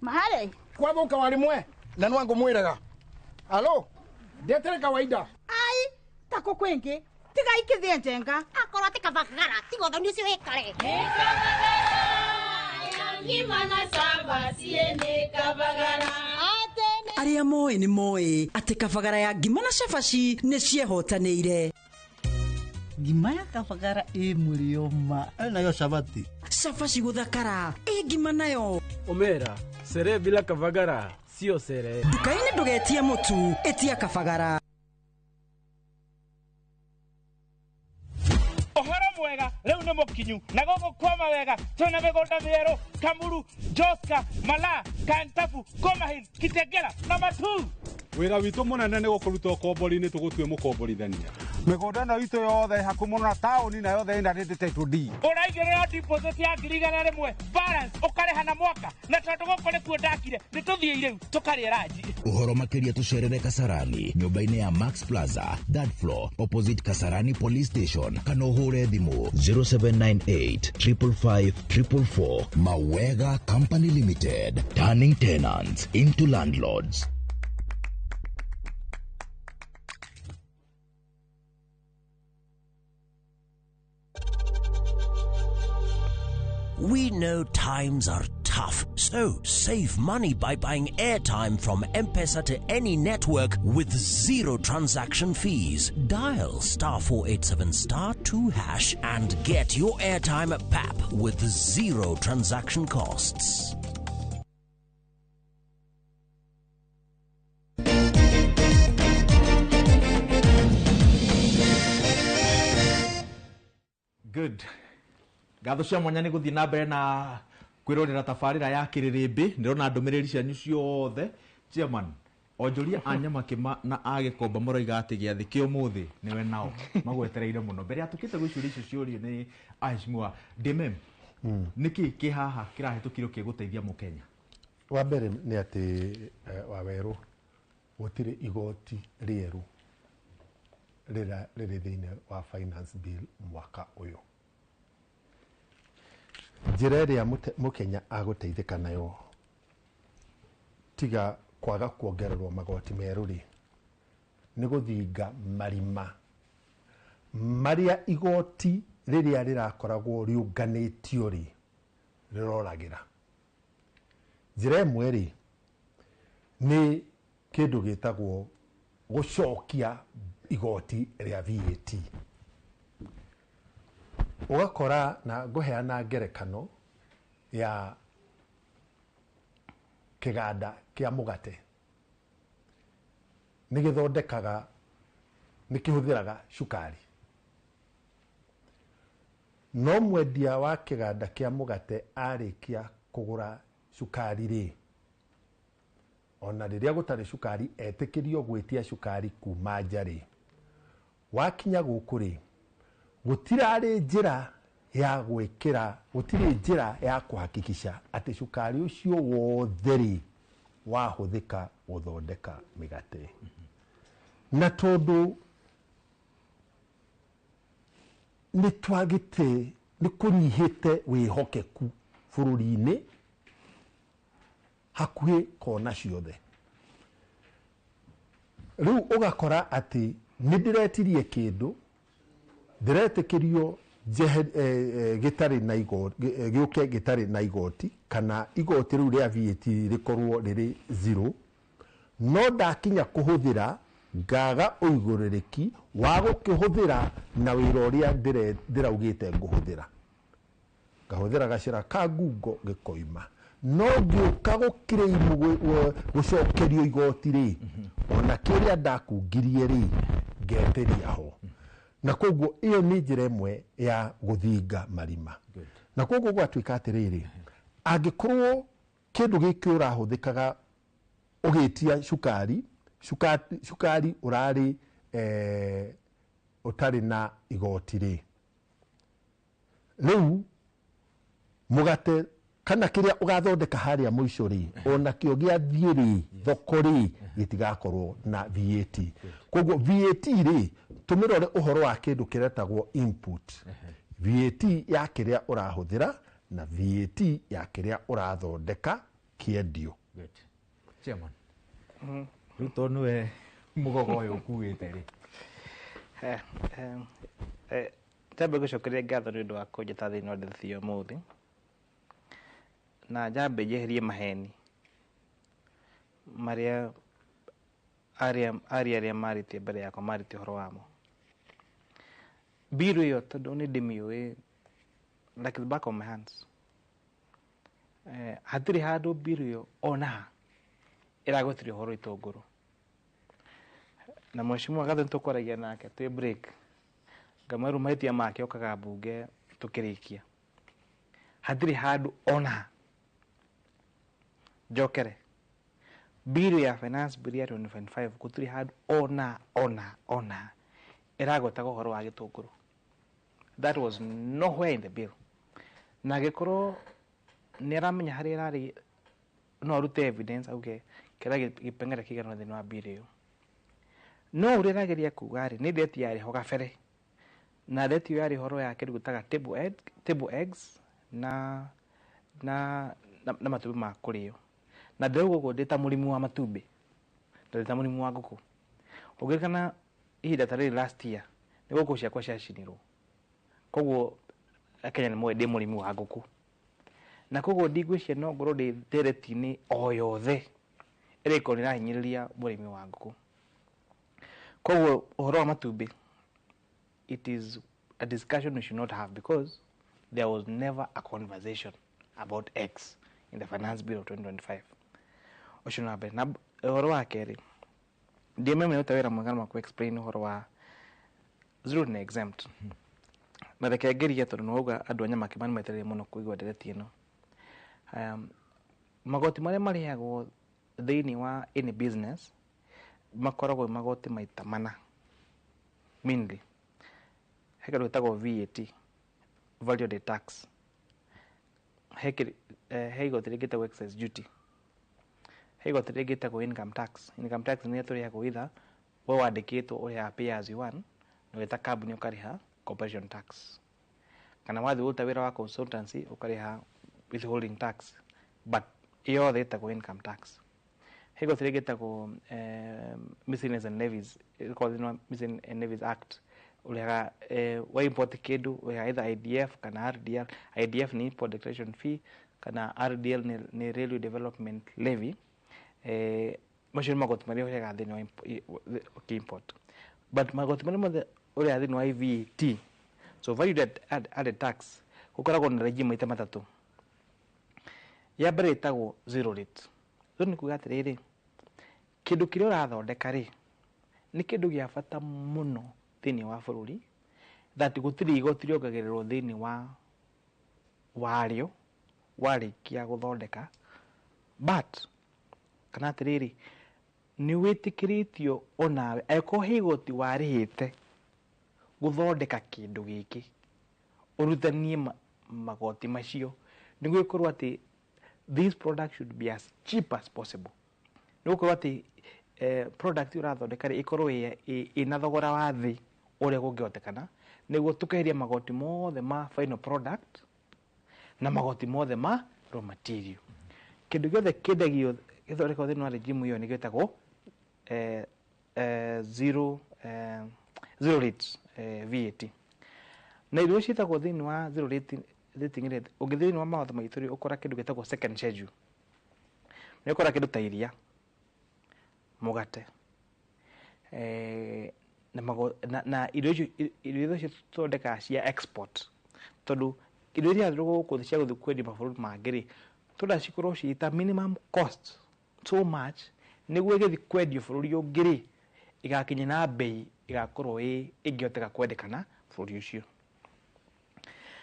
Mahale kwathuka warimwe na nwangu mwiraga alo ndetere kawaida ai tako kwingi tiga ikithie njenga akorwo ti kabagara tiga thoni ucio wikare Arĩa moĩ nĩ moĩ atĩ kabagara ya ngima na cabaci nĩ ciehotanĩire. Ngima ya kabagara ĩ mũrĩo ma. Nayo cabati. Cabaci gũthakara ĩ ngima nayo. Omera, sherehe bila Kavagara sio sherehe. Nduka-inĩ ndũgetie mũtu, ĩtia kabagara. Ũhoro mwega rĩu nĩ mũkinyu na gũkũ kwama wega twĩna mĩgũnda mĩerũ Kamuru, Joska, Malaa, Kantafu, Komahin, Kitengela na Matuu. Wĩra witũ mũnene nĩ gũkũruta ũkombori-inĩ tũgũtue mũkomborithania. Mĩgũnda ĩno itũ yothe ĩ hakuhĩ mũno na taũni na yothe ĩna rĩndĩ title deed. Ũraigĩrĩra deposit ya 100,000 balance ũkarĩha na mwaka na tondũ gũkũ nĩkuo ndakire nĩ tũthiĩ rĩu tũkarĩe ranji. Ũhoro makĩria tũcerere Kasarani nyũmba-inĩ ya Max Plaza third floor opposite Kasarani Police Station kana ũhũre thimũ 0798 555 444. Mawega Company Limited, turning tenants into landlords. We know times are tough, so save money by buying airtime from M-Pesa to any network with zero transaction fees. Dial *487 *2# and get your airtime at PAP with zero transaction costs. Good. Ngatho cia mwanya nĩ gũthiĩ na mbere na kwĩrorera tabarĩra ya kĩrĩrĩmbĩ. Ndĩrona ndũmĩrĩri cianyu ciothe. Chairman, onjoria a Nyamakĩma na a Gĩkomba maroiga atĩ gĩathĩ kĩa ũmũthĩ nĩwe nao magwetereire mũno. Mbere ya tũkĩte gwĩciũria icio ciũrio nĩ aheshimiwa DMM, nĩkĩ kĩ haha kĩrahĩtũkirwo kĩgũteithia mũkenya? Wa mbere nĩ atĩ Wawerũ gũtirĩ igoti rĩerũ rĩrĩ thĩinĩ wa finance bill mwaka ũyũ. Njĩra ĩrĩa mũkenya agũteithĩka nayo tiga kwaga kuongererwo magoti merũ rĩ, nĩ gũthinga marima marĩa igoti rĩrĩa rĩrakoragwo rĩũnganĩtio rĩ rĩroragĩra. Njĩra ĩmwe rĩ nĩ kĩndũ gĩtagwo gũcokia igoti rĩa VAT. Ũgakora na ngũheana ngerekano ya kĩganda kĩa mũgate nĩ gĩthondekaga, nĩ kĩhũthĩraga cukari, no mwendia wa kĩganda kĩa mũgate arĩkia kũgũra cukari rĩ, ona rĩrĩa gũtarĩ cukari etĩkĩrio gwĩtia cukari kuma nja rĩ, wakinya gũkũ rĩ gũtirarĩ njĩra ya gwĩkĩra, gũtirĩ njĩra ya kũhakikisha atĩ cukari ũcio wothe rĩ wahũthĩka gũthondeka mĩgate. Na tondũ nĩ twagĩte, nĩ kũnyihĩte wĩhokeku bũrũri-inĩ hakuhĩ kona ciothe, rĩu ũgakora atĩ nĩ ndĩretirie kĩndũ ndĩretĩkĩrio gĩtarĩ na igoti, gĩũke gĩtarĩ na igoti kana igoti rĩu rĩa VAT rĩkorwo rĩrĩ zero, no ndakinya kũhũthĩra ngaga ũigũrĩrĩki wa gũkĩhũthĩra na wĩra ũrĩa ndĩraugĩte ngũhũthĩra, ngahũthĩra gacĩra ka ngungo gĩkoima, no ngĩũka gũkĩrĩimu gũcokerio igoti rĩ, ona kĩrĩa ndakungirie rĩ ngetĩria ho. Na koguo ĩyo nĩ njĩra ĩmwe ya gũthinga marima. Na koguo gwatuĩka atĩrĩrĩ, angĩkorwo kĩndũ gĩkĩ ũrahũthĩkaga ũgĩtia cukari, cukari ũrarĩ ũtarĩ na igoti rĩ, rĩu mũgate kana kĩrĩa ũgathondeka harĩa mũico rĩ, ona kĩo gĩathiĩ rĩ thoko rĩ gĩtigakorwo na VAT. Koguo VAT rĩ tũmĩrore ũhoro wa kĩndũ kĩretagwo input, VAT ya kĩrĩa ũrahũthĩra na VAT ya kĩrĩa ũrathondeka kĩendio. Chairman, rĩu tondũ nĩwe mũgogo ũyũ ũkuĩte rĩ, Njambe gũcokeria ngatho nĩ ũndũ wa kũnjĩta thĩinĩ wa ndeto ũmũthĩ, na njambe njeherie maheni marĩa aria aria marĩtie mbere yakwa marĩtie ũhoro wamo. Bill ĩyo tondũ nĩ ndĩmĩũĩ like the back of my hands, hatirĩ handũ bill ĩyo ona ha ĩragwetire ũhoro itũngũrũ. Na mheshimiwa Gathe nĩtũkwaragia nake twĩ break, ngamwĩra mahĩtia make okaga mbunge tũkĩrĩkia. Hatirĩ handũ ona ha. Njokere bill ya finance bill ya 2025 gũtirĩ handũ ona ona ona ĩragwetaga ũhoro wa gĩtũngũrũ. That was nowhere in the bill. Na angĩkorwo nĩ aramenya harĩa ĩrarĩ, no arute evidence auge kĩrĩa gĩpengere kĩigana thĩinĩ wa bill ĩyo. No ũrĩa ĩrageria kuga rĩ, nĩ date yarĩ ho gabere, na date ĩyo yarĩ ũhoro ya kĩndũ gĩtaga table eggs na matumbĩ ma kũrĩo. Na ndĩrauga ũguo ndĩ ta mũrĩmi wa matumbĩ na ndĩ ta mũrĩmi wa ngũkũ. Ũngĩririkana ihinda ta rĩrĩ last year nĩ ngũkũ ciakwa ciacinirwo, koguo Akenya nĩ moĩ ndĩ mũrĩmi wa ngũkũ, na koguo ndigwĩciria no ngorwo ndĩ ndereti-inĩ o yothe ĩrĩa ĩkorwo nĩ ĩrahinyĩrĩria mũrĩmi wa ngũkũ. Koguo ũhoro wa matumbĩ, it is a discussion we should not have because there was never a conversation about eggs in the finance bill of 2025. Ũcio nĩ wa mbere. Na ũhoro wa kerĩ, DMM nĩ wĩra mwega wa explain ũhoro wa zero na exempt. Na reke ngerie tondũ nĩ wauga andũ a Nyamakima nĩ metereire mũno kũigua ndereti ĩno. Magoti marĩa marĩhagwo thĩinĩ wa any business makoragwo magoti maita mana mainly. He kĩndũ gĩtagwo VAT, value added tax. He igoti rĩngĩ rĩtagwo excise duty. He igoti rĩngĩ rĩtagwo income tax. Income tax nĩ tũrĩhagwo either we wandĩkĩtwo ũrĩhaga pay as you earn, na wĩta kambuni ũkarĩha corporation tax, kana wathiĩ kũruta wĩra wa consultancy ũkarĩha withholding tax, but yothe ĩtagwo income tax. He igoti rĩngĩ rĩtagwo miscellaneous and levies, ĩkoragwo thĩinĩ wa Miscellaneous and Levies Act. Ũrĩhaga wa import kĩndũ ũrĩhaga either IDF kana RDL. IDF nĩ import declaration fee, kana RDL nĩ Railway Development Levy. Macio nĩ magoti marĩa ũrĩhaga thĩinĩ wa ũkĩ-import, but magoti marĩa mothe ũrĩhaga thĩinĩ wa VAT, so value added tax, gũkoragwo na regime maita matatũ. Ya mbere ĩtagwo zero rate. Zero nĩ kuga atĩrĩrĩ, kĩndũ kĩrĩa ũrathondeka rĩ, nĩ kĩndũ gĩa bata mũno thĩinĩ wa bũrũri that gũtirĩ igoti rĩongagĩrĩrwo thĩinĩ wa warĩo warĩkia gũthondeka, but kana atĩrĩrĩ, nĩ wĩtĩkĩrĩtio onawe angĩkorwo he igoti warĩhĩte gũthondeka kĩndũ gĩkĩ ũrutanie magoti macio, nĩguo ĩkorwo atĩ this product should be as cheap as possible, nĩ gũkorwo atĩ product ĩyo ũrathondeka rĩ, ĩkorwo ĩna thogora wa thĩ ũrĩa kũngĩhotekana, nĩguo tũkeheria magoti mothe ma final product na magoti mothe ma raw material. Kĩndũ gĩothe kĩendagio gĩthondekagwo thĩinĩ wa regime ĩyo nĩ gĩtagwo zero rate VAT. Na irio ciĩtagwo thĩinĩ wa zero rate rating rate, ũngĩthiĩ thĩinĩ wa mawatho maitũ rĩ, ũkora kĩndũ gĩtagwo second schedule. Nĩ ũkora kĩndũ ta iria, mũgate, na irio icio, irio icio tũthondekaga cia export, tondũ irio iria gũkũ cia gũthiĩ kwendia mabũrũri mangĩ rĩ, tũrenda cikorwo ciĩ ta minimum cost so much nĩguo ĩgĩthiĩ kwendio bũrũri ũngĩ rĩ, ĩgakinya na bei ĩgakorwo ĩngĩhoteka kwendekana bũrũri ũcio.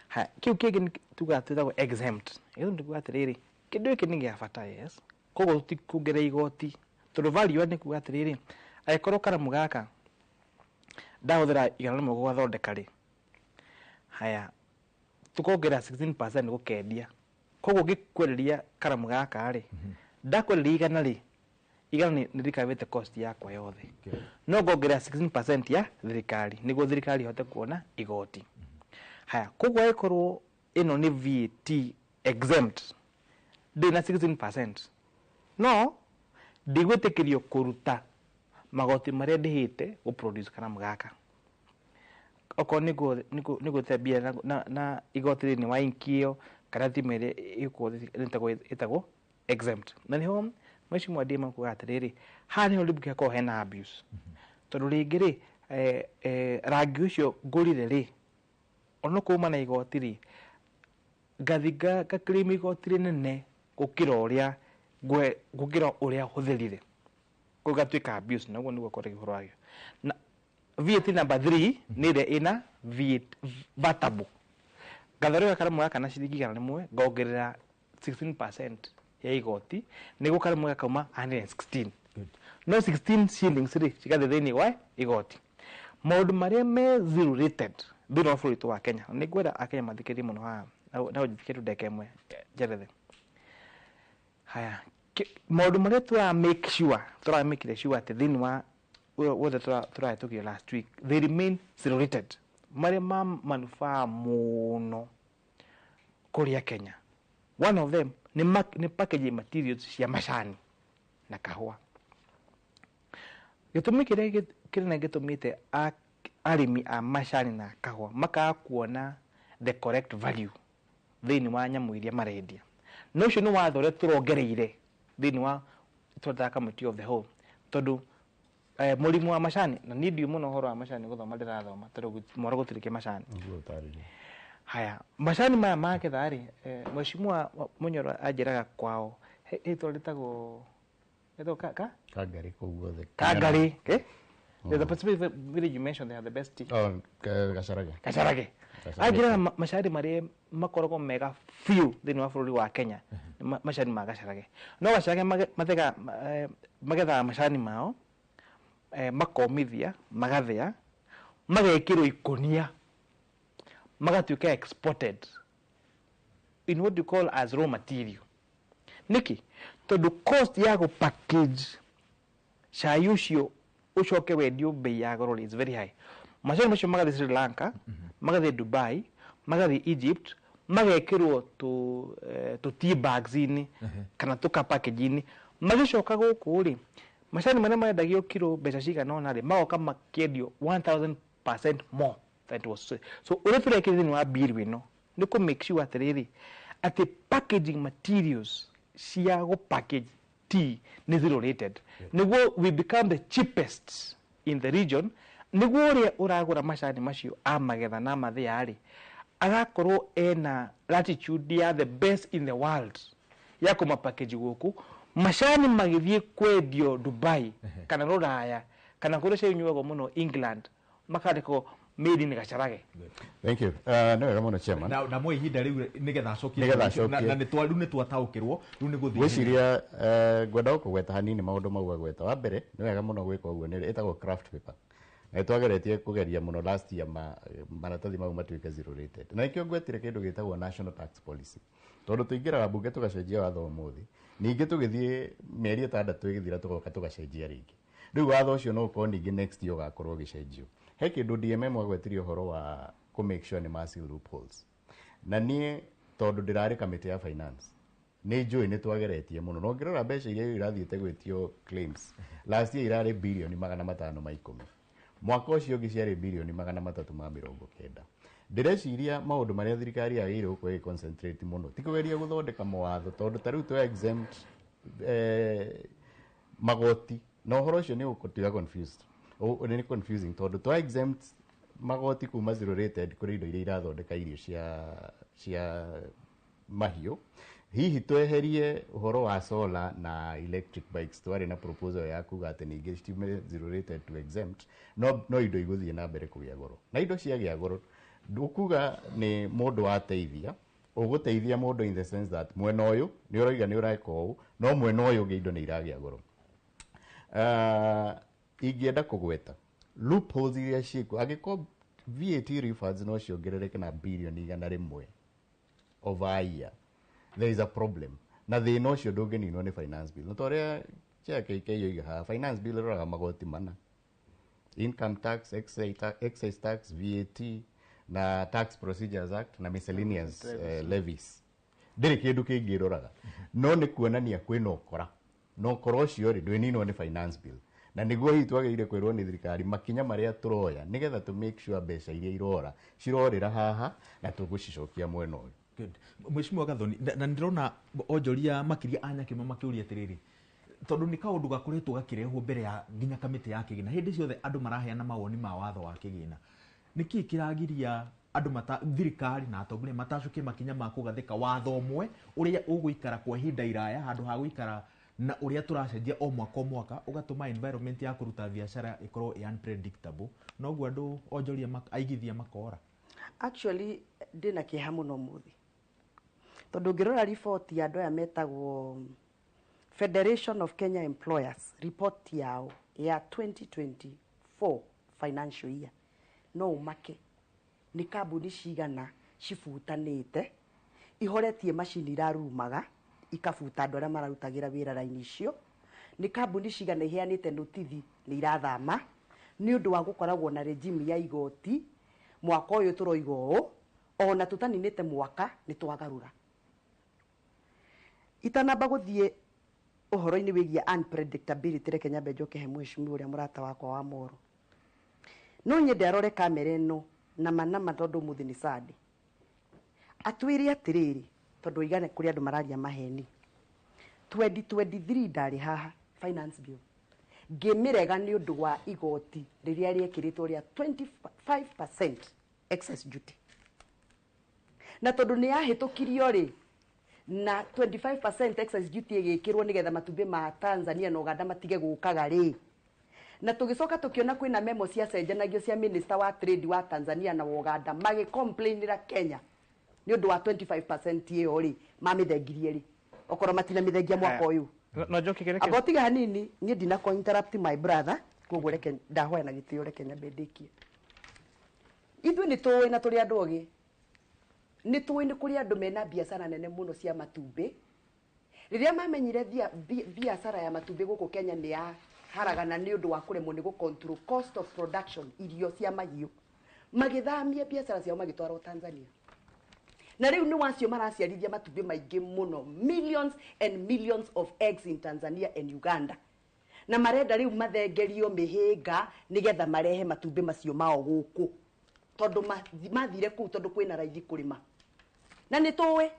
Haya, kĩu kĩngĩ nĩ tugaga twĩtagwo exempt. Exempt nĩ kuga atĩrĩrĩ, kĩndũ gĩkĩ nĩ gĩa bata, yes, koguo tũtikuongerera igoti, tondũ value added nĩ kuga atĩrĩrĩ, angĩkorwo karamu gaka ndahũthĩra 100 gũgathondeka rĩ, haya, tũkongerera 16% gũkendia, koguo ngĩkwenderia karamu gaka rĩ, ndakwenderia 100 rĩ, 100 nĩ rĩkavĩte cost yakwa yothe, no ngongerera 16% ya thirikari nĩguo thirikari ĩhote kuona igoti. Haya, koguo angĩkorwo ĩno nĩ VAT exempt, ndĩ na 16%, no ndigwĩtĩkĩrio kũruta magoti marĩa ndĩhĩte gũ produce karamu gaka. Okorwo nĩ gũte mbia na igoti thĩinĩ wa inki ĩyo kana thima ĩrĩa ĩgũkorwo ĩtagwo exempt. Na nĩho Mheshimiwa DM kuga atĩrĩrĩ, haha nĩho rĩu hakoragwo hena abuse, tondũ rĩngĩ rĩ, rangi ũcio ngũrire rĩ, onokorwo uma na igoti rĩ, ngathi ngaclaim igoti rĩnene gũkĩra ũrĩa gũkĩra ũrĩa hũthĩrire, koguo gatuĩka abuse, na ũguo nĩguo koragwo ũhoro wakĩo. Na VAT number 3 nĩ ĩrĩa ĩna VAT vatable. Ngathondeka karamu gaka na ciringi 100, ngongerera 16% ya igoti, nĩguo karamu gakauma 116, no 16 shillings rĩ cigathiĩ thĩinĩ wa igoti. Maũndũ marĩa me zero rated thĩinĩ wa bũrũri witũ wa Kenya, nĩ ngwenda Akenya mathikĩrĩrie mũno haha, na ũnjĩtĩkĩrie tu ndagĩka ĩmwe njerethe. Haya, maũndũ marĩa tũra make sure, tũra make sure atĩ thĩinĩ wa wothe tũrahĩtũkirie last week, they remain zero rated, marĩa ma manufaa mũno kũrĩa Kenya. One of them nĩ packaging materials cia macani na kahũa. Gĩtũmi kĩrĩa kĩnene gĩtũmĩte arĩmi a macani na kahũa makaga kuona the correct value thĩinĩ wa nyamũ iria marendia, na ũcio nĩ watho ũrĩa tũrongereire thĩinĩ wa twetaga committee of the whole, tondũ mũrimũ wa macani, na niĩ ndiũĩ mũno ũhoro wa macani, gũthoma ndĩrathoma, tondũ mwaro gũtirĩ kĩ macani. Haya, macani maya magetha rĩ, mheshimiwa Munyoro anjĩraga kwao rĩtwa rĩtagwo ka Kangari kũu guothe. Kangari, eh? The specific village you mentioned, they have the best tea. Oh, Gacharage. Gacharage. Anjĩraga macani marĩa makoragwo mega biũ thĩinĩ wa bũrũri wa Kenya nĩ macani ma Gacharage. No Gacharage magethaga macani mao, makomithia, magathĩa, magekĩrwo ikũnia, magatuĩka exported in what you call as raw material. Nĩkĩ? Tondũ cost ya gũ package cai ũcio ũcoke wendio bei ya goro is very high. Macani macio magathiĩ Sri Lanka, magathiĩ Dubai, magathiĩ Egypt, magekĩrwo tũ tea bags-inĩ kana tũka package-inĩ, magĩcoka gũkũ rĩ, macani marĩa marendagio kiro mbeca cigana ũna rĩ, magoka makĩendio 1000% more than it was. So ũrĩa tũrekire thĩinĩ wa bill ĩno nĩ kũ make sure atĩrĩrĩ, atĩ packaging materials cia gũ package tea nĩ zero rated, nĩguo we become the cheapest in the region, nĩguo ũrĩa ũragũra macani macio amagetha na amathĩa rĩ, agakorwo ena latitude ya the best in the world ya kũma package gũkũ. Macani magĩthiĩ kwendio Dubai kana Rũraya kana kũrĩa cai ũnyuagwo mũno England, makandĩkwo made in Gacharage. Thank you. Nĩ wega mũno chairman. Na mwe ihinda rĩu nĩgetha acokie. Nĩgetha acokie. Na nĩ twa rĩu nĩ twataũkĩrwo, rĩu nĩ gũthiĩ. Ngwĩciria ngwenda gũkũgweta hanini maũndũ mau agweta. Wa mbere nĩ wega mũno gwĩka ũguo, nĩ ĩtagwo craft paper. Na nĩtwageretie kũgeria mũno last year maratathi mau matuĩke zero rated. Na nĩkĩo ngwetire kĩndũ gĩtagwo national tax policy. Tondũ tũingĩraga mbunge tũgacenjia watho ũmũthĩ, ningĩ tũgĩthiĩ mĩeri 6 ĩgĩthira tũgoka tũgacenjia rĩngĩ. Rĩu watho ũcio no ũkorwo ningĩ next year ũgakorwo ũgĩcenjio. He kĩndũ DMM agwetirie ũhoro wa kũ make sure nĩ ma seal loopholes. Na niĩ tondũ ndĩrarĩ kamĩtĩ ya finance, nĩ njũĩ nĩ twageretie mũno. Na ũngĩrora mbeca iria irathiĩte gwĩtio claims, last year irarĩ birioni 510. Mwaka ũcio ũngĩ ciarĩ birioni 390. Ndĩreciria maũndũ marĩa thirikari yagĩrĩirwo gũkorwo ĩgĩ concentrate mũno ti kũgeria gũthondeka mawatho, tondũ ta rĩu tũ exempt magoti, na ũhoro ũcio nĩ ũgũtiga confused. Nĩ confusing tondũ twa exempt magoti kuma zero rated kũrĩ indo iria irathondeka irio cia mahiũ. Hihi tweherie ũhoro wa solar na electric bikes, twarĩ na proposal ya kuga atĩ ningĩ citume zero rated to exempt, no indo igũthiĩ na mbere kũgĩa goro. Na indo ciagĩa goro, ndũkuga nĩ mũndũ wateithia, ũgũteithia mũndũ in the sense that mwena ũyũ nĩ ũroiga nĩ ũreka ũũ, no mwena ũyũ ũngĩ indo nĩ iragĩa goro. Ingĩenda kũgweta loopholes iria ciĩkuo, angĩkorwo VAT refunds no ciongerereke na birioni 100 over a year, there is a problem. Na thĩna ũcio ndũngĩninwo nĩ finance bill. Na ta ũrĩa chair KK oiga haha, finance bill ĩroraga magoti mana: income tax, excise tax, VAT na Tax Procedures Act na miscellaneous levies. Ndĩrĩ kĩndũ kĩngĩ ĩroraga, no nĩ kuonania kwĩna ũkora, na ũkora ũcio rĩ ndwĩninwo nĩ finance bill. Na nĩguo hihi twagĩrĩire kwĩrwo nĩ thirikari makinya marĩa tũroya nĩgetha tũ make sure mbeca iria irora cirorĩra haha na tũgũcicokia mwena ũyũ. Good. Mheshimiwa Gathoni, na ndĩrona onjoria makĩria a Nyakĩma makĩũria atĩrĩrĩ, Tondũ nĩ kaũndũ gakoretwo gakĩrehwo mbere ya nginya kamĩtĩ ya kĩgĩna hĩndĩ ciothe andũ maraheana mawoni ma watho wa kĩgĩna. Nĩkĩ kĩragiria andũ mata thirikari na atongoria matacũkie makinya ma kũgathĩka watho ũmwe ũrĩa ũgũikara kwa ihinda iraya handũ ha gũikara na ũrĩa tũracenjia o mwaka o mwaka, ũgatũma environment ya kũruta biacara ĩkorwo ĩ unpredictable, noguo andũ onjoria aigithia makora? Actually, ndĩna kĩeha mũno ũmũthĩ tondũ ũngĩrora riboti ya andũ aya metagwo Federation of Kenya Employers, report yao ya 2024 financial year, no ũmake nĩ kambuni cigana cibutanĩte ihoretie macini irarumaga ikabuta andũ arĩa mararutagĩra wĩra raini icio, nĩ kambuni cigana iheanĩte notithi nĩ irathama nĩ ũndũ wa gũkoragwo na regime ya igoti. Mwaka ũyũ tũroiga ũũ, ona tũtaninĩte mwaka nĩ twagarũra. Itanamba gũthiĩ ũhoro-inĩ wĩgiĩ unpredictability, reke nyambe njoke he mheshimiwa ũrĩa mũrata wakwa wa Moro. No nyende arore kamera ĩno nama nama tondũ ũmũthĩ nĩ Sunday, atwĩre atĩrĩrĩ, tondũ oigane kũrĩ andũ mararia maheni. 2023 ndarĩ haha finance bill ngĩmĩrega nĩ ũndũ wa igoti rĩrĩa rĩekĩrĩtwo rĩa 25% excise duty, na tondũ nĩ yahĩtũkirio rĩ na 25% excise duty ĩgĩkĩrwo nĩgetha matumbĩ ma Tanzania na Uganda matige gũkaga rĩ, na tũgĩcoka tũkĩona kwĩna memo ciacenjanagio cia minister wa trade wa Tanzania na Uganda magĩcomplainĩra Kenya nĩ ũndũ wa 25% ĩyo rĩ, mamĩthengirie rĩ, okorwo matinamĩthengia mwaka ũyũ. No njoke kĩrĩa Amba ũtige hanini, niĩ ndinakũ interrupt my brother, koguo reke ndahoya na gĩtĩo, reke nyambe ndĩkie. Ithuĩ nĩ tũĩ na tũrĩ andũ ogĩ, nĩ tũĩ nĩ kũrĩ andũ mena biacara nene mũno cia matumbĩ. Rĩrĩa mamenyire biacara ya matumbĩ gũkũ Kenya nĩ ya haragana nĩ ũndũ wa kũremwo nĩ gũ control cost of production irio cia mahiũ, magĩthamia biacara ciao magĩtwarwo Tanzania, na rĩu nĩ wacio maraciarithia matumbĩ maingĩ mũno, millions and millions of eggs in Tanzania and Uganda, na marenda rĩu mathengerio mĩhĩnga nĩgetha marehe matumbĩ macio mao gũkũ, tondũ mathire kũu tondũ kwĩna raithi kũrĩma. Na nĩ tũĩ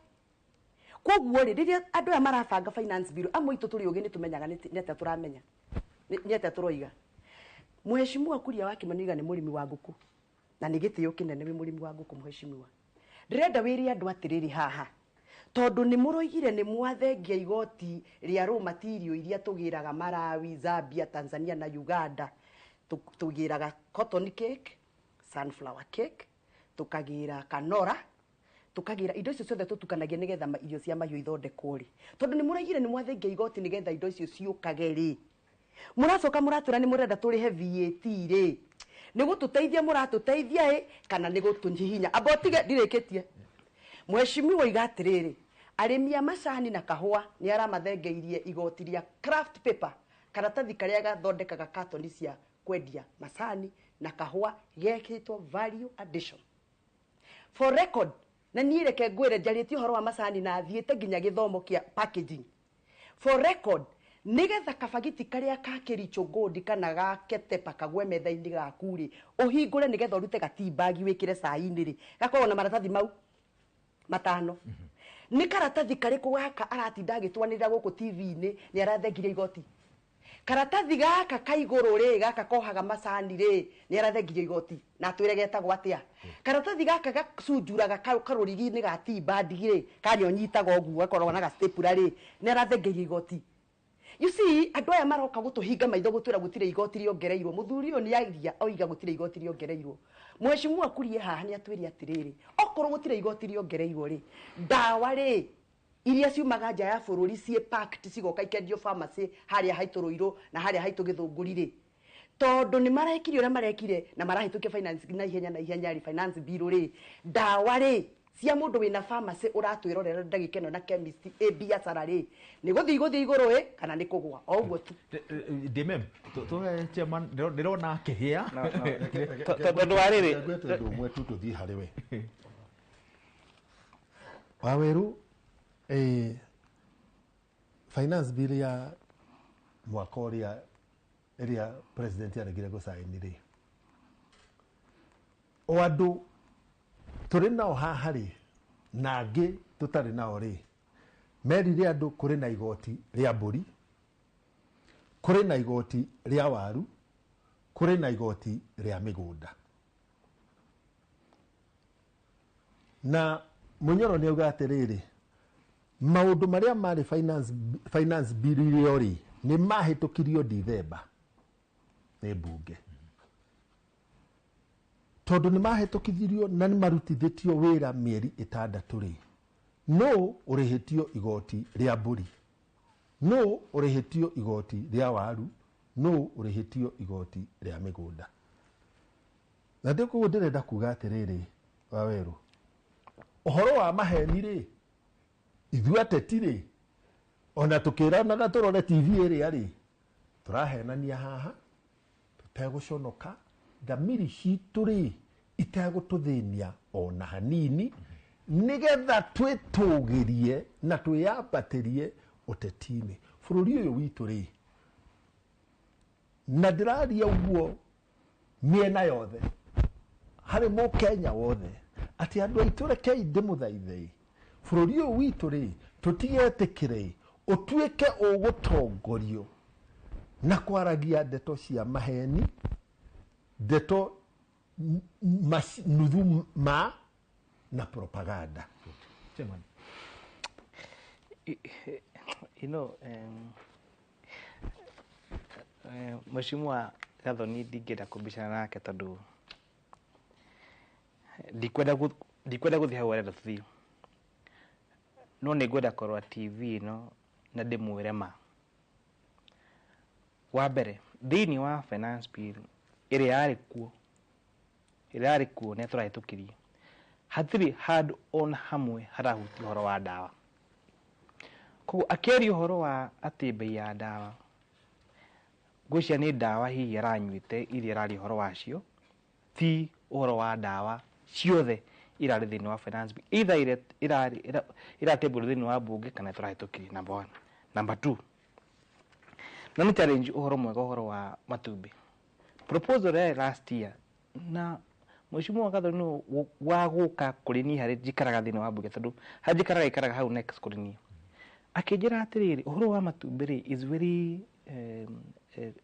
koguo rĩ, rĩrĩa andũ aya marabanga finance bill, amwe aitũ tũrĩ ũgĩ nĩ tũmenyaga nĩ atĩa tũramenya, nĩ atĩa tũroiga. Mheshimiwa Kuria wa Kimani oiga nĩ mũrĩmi wa ngũkũ, na nĩ gĩtĩo kĩnene wĩ mũrĩmi wa ngũkũ. Mheshimiwa, ndĩrenda wĩre andũ atĩrĩrĩ haha, tondũ nĩ mũroigire nĩ mwathengia igoti rĩa raw material iria tũgĩraga Malawi, Zambia, Tanzania na Uganda. Tũgĩraga cotton cake, sunflower cake, tũkagĩra kanora, tũkagĩra indo icio ciothe tũtukanagia nĩgetha irio cia mahiũ ithondekwo rĩ, tondũ nĩ mũraigire nĩ mwathengia igoti nĩgetha indo icio ciũkage rĩ, mũracoka mũratwĩra nĩ mũrenda tũrĩhe VAT rĩ, nĩ gũtũteithia mũratũteithia ĩ kana nĩ gũtũhihinya? Amba ũtige, ndirĩkĩtie. Mheshimiwa oiga atĩrĩrĩ, arĩmi a macani na kahũa nĩ aramathengeirie igoti rĩa craft paper, karatathi karĩa gathondekaga katoni cia kwendia macani na kahũa gekĩtwo value addition. For record, na niĩ reke ngwĩre njarĩtie ũhoro wa macani na thiĩte nginya gĩthomo kĩa packaging. For record, nĩgetha kabagiti karĩa ka Kericho Gold kana ga Ketepa kagwe metha-inĩ gaku rĩ, ũhingũre nĩgetha ũrute ga tea bag wĩkĩre cai-inĩ rĩ, gakoragwo na maratathi mau matano. Nĩ karatathi karĩkũ gaka aratinda agĩtwanĩrĩra gũkũ TV-inĩ nĩ arathengirie igoti? Karatathi gaka ka igũrũ rĩ, gaka kohaga macani rĩ, nĩ arathengirie igoti na atwĩre getagwo atĩa? Karatathi gaka gacunjuraga karũrigi-inĩ ga tea bag rĩ, karĩa ũnyitaga ũguo gakoragwo na ga stapler rĩ, nĩ arathengerie igoti. You see, andũ aya maroka gũtũhinga maitho gũtwĩra gũtirĩ igoti rĩongereirwo. Mũthuri ũyũ nĩ aria oiga gũtirĩ igoti rĩongereirwo. Mheshimiwa Kuria haha nĩ atwĩre atĩrĩrĩ, okorwo gũtirĩ igoti rĩongereirwo rĩ, ndawa rĩ iria ciumaga nja ya bũrũri ciĩ packed cigoka ikendio pharmacy harĩa haitũ Ruiru na harĩa haitũ Gĩthũngũri rĩ, tondũ nĩ marekire ũrĩa marekire na marahĩtũkia finance na ihenya na ihenya rĩ, finance bill rĩ, ndawa rĩ cia mũndũ wĩna pharmacy ũratwĩrorera ndagĩka ĩno na chemist ĩ biacara rĩ, nĩ gũthiĩ gũthiĩ igũrũ ĩ kana nĩ kũgũa? O ũguo tu. DMM, tũhe chairman, ndĩrona akĩhĩa. No, no. Tondũ wa rĩrĩ, Ngwete ũndũ ũmwe tu tũthiĩ harĩ we. Waweru, finance bill ya mwaka ũrĩa ĩrĩa president aregire gũcaini rĩ, o andũ tũrĩ nao haha rĩ na angĩ tũtarĩ nao rĩ, merire andũ kũrĩ na igoti rĩa mbũri, Kũrĩ na igoti rĩa waru, kũrĩ na igoti rĩa mĩgũnda. Na Munyoro nĩ auga atĩrĩrĩ, maũndũ marĩa marĩ finance bill ĩyo rĩ, nĩ mahĩtũkirio Dithemba nĩ mbunge. Tondũ nĩ mahĩtũkithirio na nĩ marutithĩtio wĩra mĩeri 6 rĩ, no ũrĩhĩtio igoti rĩa mbũri, no ũrĩhĩtio igoti rĩa waru, no ũrĩhĩtio igoti rĩa mĩgũnda. Na ndĩ koguo ndĩrenda kuga atĩrĩrĩ, Wawerũ, ũhoro wa maheni rĩ, ithuĩ ateti rĩ, ona tũkĩranaga tũrore TV ĩrĩa rĩ, tũrahenania haha tũtegũconoka, thamiri citũ rĩ itegũtũthĩnia ona hanini, nĩgetha twĩtũgĩrie na twĩyambatĩrie ũteti-inĩ bũrũri ũyũ witũ rĩ. Na ndĩraria ũguo mĩena yothe harĩ mũkenya wothe, atĩ andũ aitũ rekei ndĩmũthaithe, bũrũri ũyũ witũ rĩ, tũtigetĩkĩre ũtuĩke ũgũtongorio na kwaragia ndeto cia maheni, ndeto nuthu ma na propaganda. Chairman. You know, Mheshimiwa Gathoni ndingĩenda kũbicana nake tondũ ndikwenda gũthiĩ hau arenda tũthiĩ, no nĩ ngwenda kũrora TV ĩno na ndĩmwĩre ma. Wa mbere, thĩinĩ wa finance bill ĩrĩa yarĩ kuo nĩ tũrahĩtũkirie, hatirĩ handũ ona hamwe harahutia ũhoro wa ndawa. Koguo akĩaria ũhoro wa atĩ bei ya ndawa, ngwĩciria nĩ ndawa hihi aranyuĩte iria araria ũhoro wacio, ti ũhoro wa ndawa ciothe irarĩ thĩinĩ wa finance bill, either ĩrarĩ ĩratĩmbũrwo thĩinĩ wa bunge kana tũrahĩtũkirie. Number 1. Number 2, na nĩ challenge ũhoro mwega ũhoro wa matumbĩ. Proposal yarĩ last year na Mheshimiwa Gathoni nĩ wa gũka kũrĩ niĩ harĩ njikaraga thĩinĩ wa bunge, tondũ harĩa njikaraga ikaraga hau next kũrĩ niĩ, akĩnjĩra atĩrĩrĩ, ũhoro wa matumbĩ rĩ is very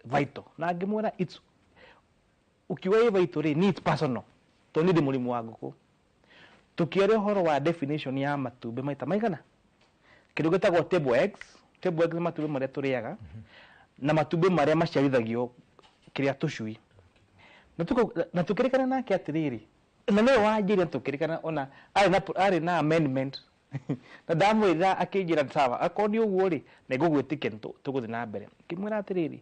vital, na ngĩmwĩra it's ukiuga ĩ vital rĩ, ni it's personal, tondũ niĩ ndĩ mũrĩmi wa ngũkũ. Tũkĩaria ũhoro wa definition ya matumbĩ maita maigana, kĩndũ gĩtagwo table eggs. Table eggs nĩ matumbĩ marĩa tũrĩaga na matumbĩ marĩa maciarithagio kĩrĩa tũcui. Na tũkĩrĩkana nake atĩrĩrĩ, na nĩwe wanjĩrire tũkĩrĩkana, ona arĩ na amendment na ndamwĩra akĩnjĩra sawa, akorwo nĩ ũguo rĩ, na ngũgwĩtĩkia tũgũthiĩ na mbere. Ngĩmwĩra atĩrĩrĩ,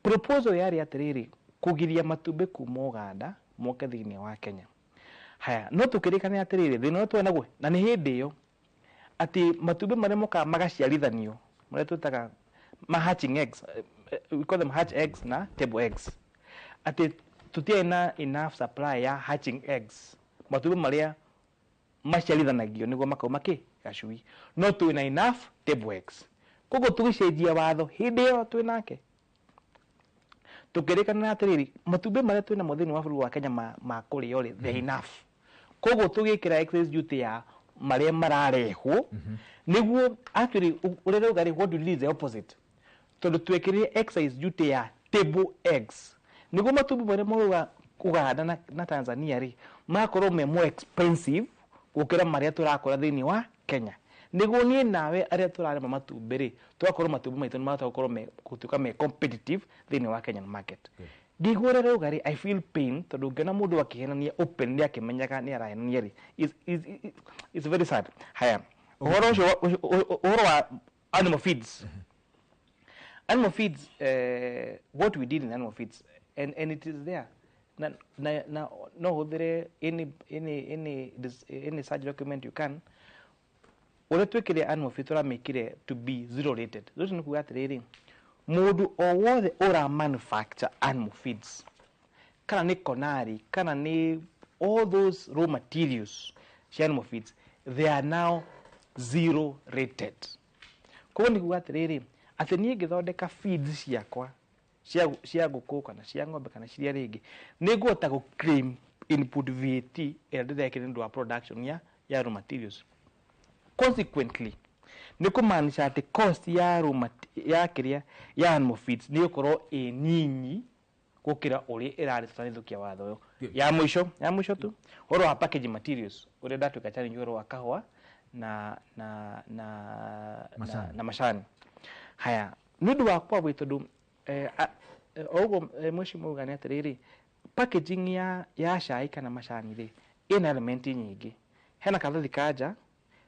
proposal yarĩ atĩrĩrĩ, kũgiria matumbĩ kuma Uganda moke thĩinĩ wa Kenya. Haya, no tũkĩrĩkana atĩrĩrĩ, thĩna ũrĩa twarĩ naguo na nĩ hĩndĩ ĩyo atĩ matumbĩ marĩa mokaga magaciarithanio, marĩa twĩtaga ma hatching eggs, we call them hatch eggs na table eggs, atĩ tũtiarĩ na enough supply ya hatching eggs, matumbĩ marĩa maciarithanagio nĩguo makauma kĩ gacui, no twĩna enough table eggs. Koguo tũgĩcenjia watho hĩndĩ ĩyo twĩ nake, tũkĩrĩkanĩra atĩrĩrĩ, matumbĩ marĩa twĩ namo thĩinĩ wa bũrũri wa Kenya ma kũrĩo rĩ, they enough. Koguo tũgĩkĩra excise duty ya marĩa mararehwo, nĩguo actually ũrĩa rauga rĩ, what we did is the opposite, tondũ twekĩrire excise duty ya table eggs nĩguo matumbĩ marĩa marauga Uganda na Tanzania rĩ magakorwo me more expensive gũkĩra marĩa tũrakora thĩinĩ wa Kenya, nĩguo niĩ nawe arĩa tũrarĩma matumbĩ rĩ tũgakorwo matumbĩ maitũ nĩmahota gũkorwo gũtuĩka me competitive thĩinĩ wa Kenyan market. Ngĩigua ũrĩa rauga rĩ, I feel pain, tondũ ngĩona mũndũ akĩhenania openly akĩmenyaga nĩ arahenania rĩ, is very sad. Haya, ũhoro ũcio ũhoro wa animal feeds. Animal feeds, what we did in animal feeds, and it is there. Na no hũthĩre any such document you can. Ũrĩa twĩkĩre animal feeds tũramĩkire to be zero rated. Zero nĩ kuga atĩrĩrĩ, mũndũ o wothe ũra manufacture animal feeds, kana nĩ konari, kana nĩ all those raw materials cia animal feeds, they are now zero rated. Koguo nĩ kuga atĩrĩrĩ, atĩ niĩ ngĩthondeka feeds ciakwa cia ngũkũ kana cia ng'ombe kana ciria rĩngĩ, nĩ ngũhota gũ claim input VAT ĩrĩa ndĩrekĩra nĩ ũndũ wa production ya raw materials. Consequently, Nĩ kũmaanisha atĩ cost ya raw ya kĩrĩa ya animal feeds nĩ ĩgũkorwo ĩ nini gũkĩra ũrĩa ĩrarĩ tũtanahĩtũkia watho ũyũ. Ya mũico tu ũhoro wa packaging materials ũrĩa ndatuĩka challenge ũhoro wa kahũa na na na Macani. na macani. Haya, nĩ ũndũ wa kwabwe tondũ o ũguo mheshimiwa uga nĩ atĩrĩrĩ, packaging ya cai kana macani rĩ ĩna element nyingĩ. Hena karatathi ka nja,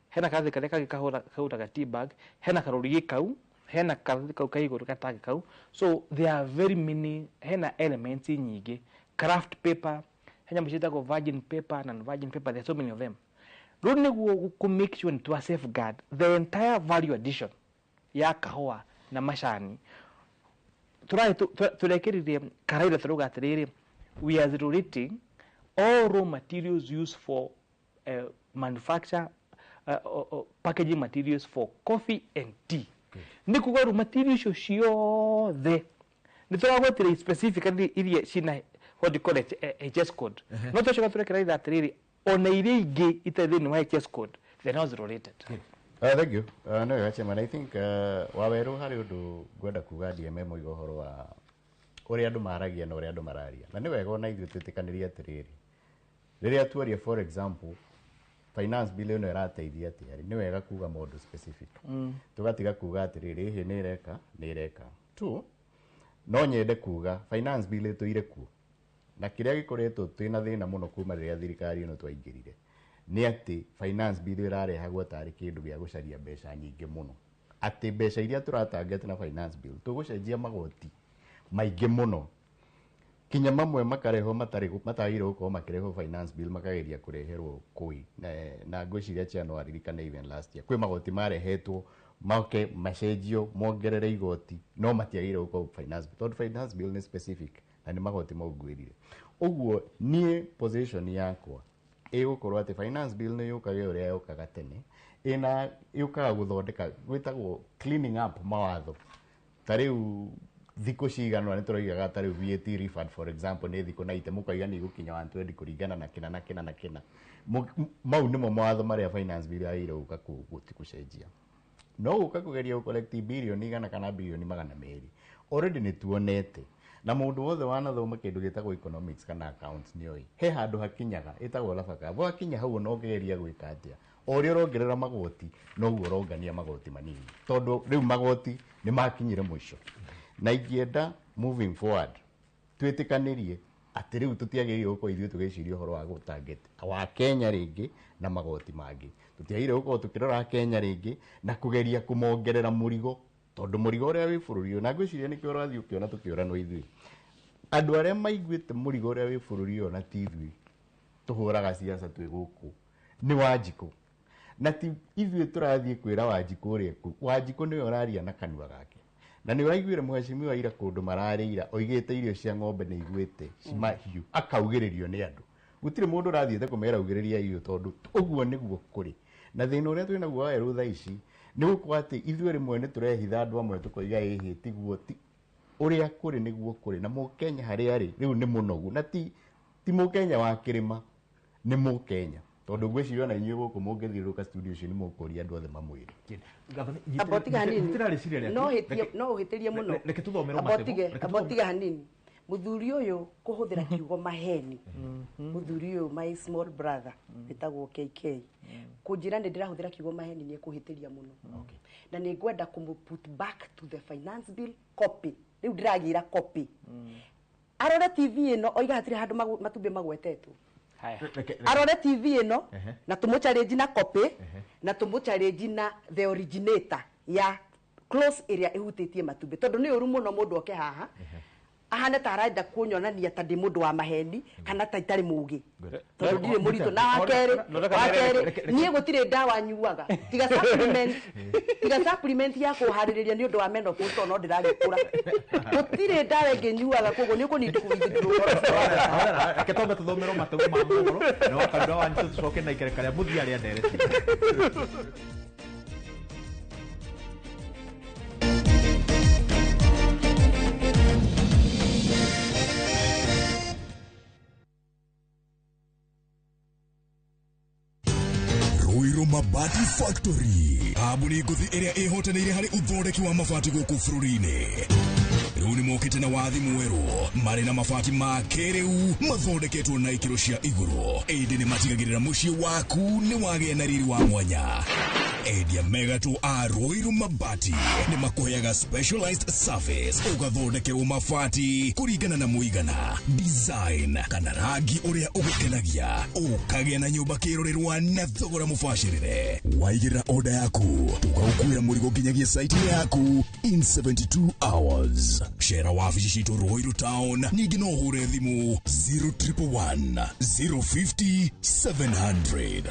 hena karatathi karĩa kangĩ kahũraga tea bag, hena karũrigi kau, hena karatathi kau ka igũrũ gatagi kau. So there are very many, hena elements nyingĩ. Craft paper, hena nyamũ ciĩtagwo virgin paper, non virgin paper, there are so many of them. Rĩu nĩguo kũ make sure nĩ twa safeguard the entire value addition ya kahũa na macani, tũrekĩrire karaira tũrauga atĩrĩrĩ, we are zero rating all raw materials used for manufacture packaging materials for coffee and tea. Nĩ kuga rĩu material icio ciothe nĩ tũragwetire specifically iria cina what you call it, HS code. No tũcoka tũrekera itha atĩrĩrĩ, ona iria ingĩ itarĩ thĩinĩ wa HS code, they're not zero rated. Thank you. No, wega chairman. I think Waweru harĩ ũndũ ngwenda kuga DMM oiga ũhoro wa ũrĩa andũ maragia na ũrĩa andũ mararia. Na nĩ wega ona ithuĩ twĩtĩkanĩrie atĩrĩrĩ, rĩrĩa tuaria for example finance bill ĩno ĩrateithia atĩa rĩ, nĩ wega kuga maũndũ specific. Tũgatiga kuga atĩrĩrĩ, ĩhĩ nĩ ĩreka, nĩ ĩreka. Two, no nyende kuga finance bill ĩtũire kuo. Na kĩrĩa gĩkoretwo twĩna thĩna mũno kuma rĩrĩa thirikari ĩno twaingĩrire nĩ atĩ finance bill ĩrarehagwo tarĩ kĩndũ gĩa gũcaria mbeca nyingĩ mũno, atĩ mbeca iria tũratangete na finance bill tũgũcenjia magoti maingĩ mũno, kinya mamwe makarehwo matagĩrĩirwo gũkorwo makĩrehwo finance bill makageria kũreherwo kũi na ngwĩciria chair no aririkane even last year kwĩ magoti marehetwo moke macenjio mongerere igoti no matiagĩrĩirwo gũkorwo finance bill tondũ finance bill nĩ specific na nĩ magoti mau ngwĩrire. Ũguo niĩ position yakwa ĩgũkorwo atĩ finance bill nĩ yũkaga ũrĩa yũkaga tene, ĩna yũkaga gũthondeka gwĩtagwo cleaning up mawatho. Ta rĩu thikũ cigana ũna nĩ tũroigaga ta rĩu VAT refund for example nĩ thikũ 90 mũkaiga nĩ igũkinya 120 kũringana na kĩna na kĩna na kĩna. Mau nĩmo mawatho marĩa finance bill yagĩrĩirwo gũka gũcenjia. No gũka kũgeria gũ collect birioni 100 kana birioni 200 already nĩ tuonete na mũndũ wothe wanathoma kĩndũ gĩtagwo economics kana accounts nĩoĩ he handũ hakinyaga ĩtagwo Laffer curve. Wakinya hau ona ũngĩgeria gwĩka atĩa, o ũrĩa ũrongerera magoti noguo ũrongania magoti manini tondũ rĩu magoti nĩ makinyire mũico. Na ingĩenda moving forward twĩtĩkanĩrie atĩ rĩu tũtiagĩrĩirwo gũkorwo ithuĩ tũgĩciria ũhoro wa gũ target wa Kenya rĩngĩ na magoti mangĩ. Tũtiagĩrĩirwo gũkorwo tũkĩrora Kenya rĩngĩ na kũgeria kũmongerera mũrigo tondũ mũrigo ũrĩa wĩ bũrũri ũyũ, na ngwĩciria nĩkĩo ũrathiĩ ũkĩona tũkĩũranwo ithuĩ andũ arĩa maiguĩte mũrigo ũrĩa wĩ bũrũri ũyũ na ti ithuĩ tũhũraga siasa twĩ gũkũ nĩ Wanjikũ, na ti ithuĩ tũrathiĩ kwĩra Wanjikũ ũrĩa kũ Wanjikũ nĩwe ũraria na kanua gake. Na nĩ ũraiguire mheshimiwa ira kũndũ mararĩira oigĩte irio cia ng'ombe nĩ igwĩte mahiũ akaugĩrĩrio nĩ andũ. Gũtirĩ mũndũ ũrathiĩte kũmera augĩrĩria irio tondũ ũguo nĩguo kũrĩ. Na thĩna ũrĩa twĩ naguo wa werũ thaa ici nĩ gũkorwo atĩ ithuĩ rĩmwe nĩ tũrehitha andũ amwe tũkoiga ĩhĩ tiguo ti ũrĩa kũrĩ nĩguo kũrĩ. Na mũkenya harĩa arĩ rĩu nĩ mũnogu, na ti mũkenya wa kĩrĩma, nĩ mũkenya tondũ ngwĩciria ona inyuĩ gũkũ mũngĩthiũrũrũka studio icio nĩ mũkũria andũ othe mamwĩre. Amba ũtige hanini. No ũhĩtĩrie mũno. Reke tũthomerwo Amba matemo. ũtige, amba ũtige hanini. Mũthuri ũyũ kũhũthĩra kiugo maheni, mũthuri ũyũ my small brother wĩtagwo KK kũnjĩra nĩ ndĩrahũthĩra kiugo maheni nĩ ekũhĩtĩria mũno. Na nĩ ngwenda kũmũ put back to the finance bill copy. Rĩu ndĩragĩra copy. Arore TV ĩno oiga hatirĩ handũ matumbĩ magwetetwo. Arore TV ĩno na tũmũ challenge na copy na tũmũ challenge na the originator ya clause ĩrĩa ĩhutĩtie matumbĩ tondũ nĩ ũru mũno mũndũ oke haha ahane ta arenda kunyonania ta ndĩ mũndũ wa maheni kana ta itarĩ mũgĩ tondũ ndirĩ mũritũ. Na wakerĩ niĩ gũtirĩ ndawa nyuaga tiga supplement ya kũharĩrĩria nĩ ũndũ wa menopause tondũ no ndĩragĩkũra. Gũtirĩ ndawa ĩngĩ nyuaga koguo nĩ ũkũnindi kũwithdraw. Reke twambe tũthomerwo matemo ma mohoro na wakandu wa wanyu tũcoke na ikereka rĩa mũthia rĩa ndereti. Ruiru Mabati Factory, kambuni ngũthi ĩrĩa ĩhotanĩire harĩ ũthondeki wa mabati gũkũ bũrũri-inĩ. Rĩu nĩ mokĩte na wathi mwerũ, marĩ na mabati ma kĩrĩu mathondeketwo na ikĩro cia igũrũ, ĩndĩ nĩ matigagĩrĩra mũciĩ waku nĩ wagĩa na riri wa mwanya. Endia megatũ a Ruiru Mabati nĩ makũheaga specialized service, ũgathondekerwo mabati kũringana na mũigana, design kana rangi ũrĩa ũgũkenagia, ũkagĩa na nyũmba kĩrorerwa na thogora mũbacĩrĩre. Waigĩrĩra order yaku, tũgagũkuĩra mũrigo nginyagia site-inĩ yaku in 72 hours. Cera wabici citũ Ruiru Town, ningĩ no ũhũre thimũ 0111 050 700.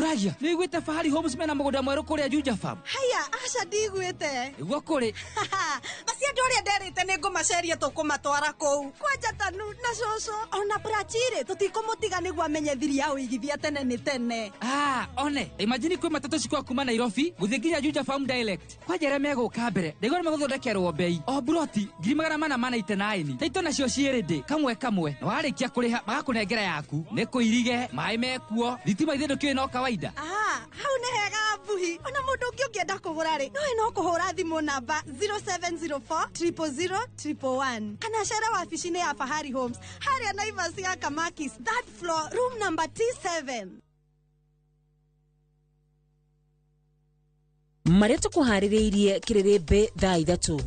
Ragia, nĩ iguĩte Fahari Homes mena mũgũnda mwerũ kũrĩa Juja Farm? Haya, aca ndiguĩte. Nĩguo kũrĩ. Basi andũ arĩa nderĩte nĩ ngũmaceria tũkũmatwara kũu. Kwanja Tanu na cũcũ ona Prachire tũtikũmũtiga nĩguo amenye thiri ya ũigithia tene nĩ tene. Ah, one, imagine kwĩ matatũ cikwa kuma Nairobi gũthiĩ nginya Juja Farm direct. Kwanja arĩa megũka mbere, ndaigua nĩ megũthondekerwo bei. O buroti 489. Taito nacio ciĩ ready kamwe kamwe. Na warĩkia kũrĩha magakũnengera yaku. Nĩ kũirige, maĩ mekuo, thitima ithe ndũkĩũĩ no kawaida. Ah, hau nĩ hega Mbuhi. Ona mũndũ ũngĩ ũngĩenda kũgũra rĩ, nowe no kũhũra thimũ namba 0704 000 111 kana cere wabici-inĩ ya Fahari Homes harĩa Naivas ya Kamakis, third floor, room number T7. Marĩa tũkũharĩrĩirie kĩrĩrĩmbĩ thaa 3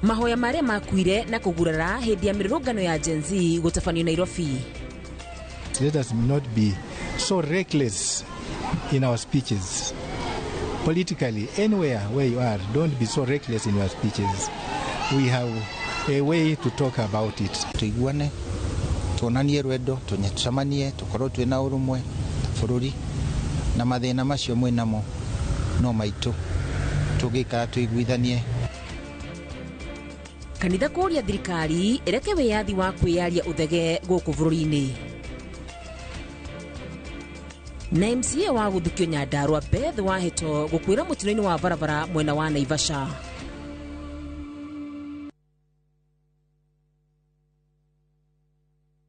mahoya marĩa makuire na kũgurara hĩndĩ ya mĩrũrũngano ya Gen Z gũtabanio Nairobi. Let us not be so reckless in our speeches. Politically, anywhere where you are, don't be so reckless in your speeches. We have a way to talk about it. Tuiguane, tuonanie rwendo, tucemanie, tukorwo twina urumwe bururi na mathina macio mwinamo no maitu tugikara tuiguithanie. Kanitha kũria thirikari ĩreke wĩyathi wa kwĩyaria ũthege gũkũ bũrũri-inĩ. Na MCA wa gũthukio Nyandarua Beth Wahĩto gũkuĩra mũtino-inĩ wa barabara mwena wa Naivasha.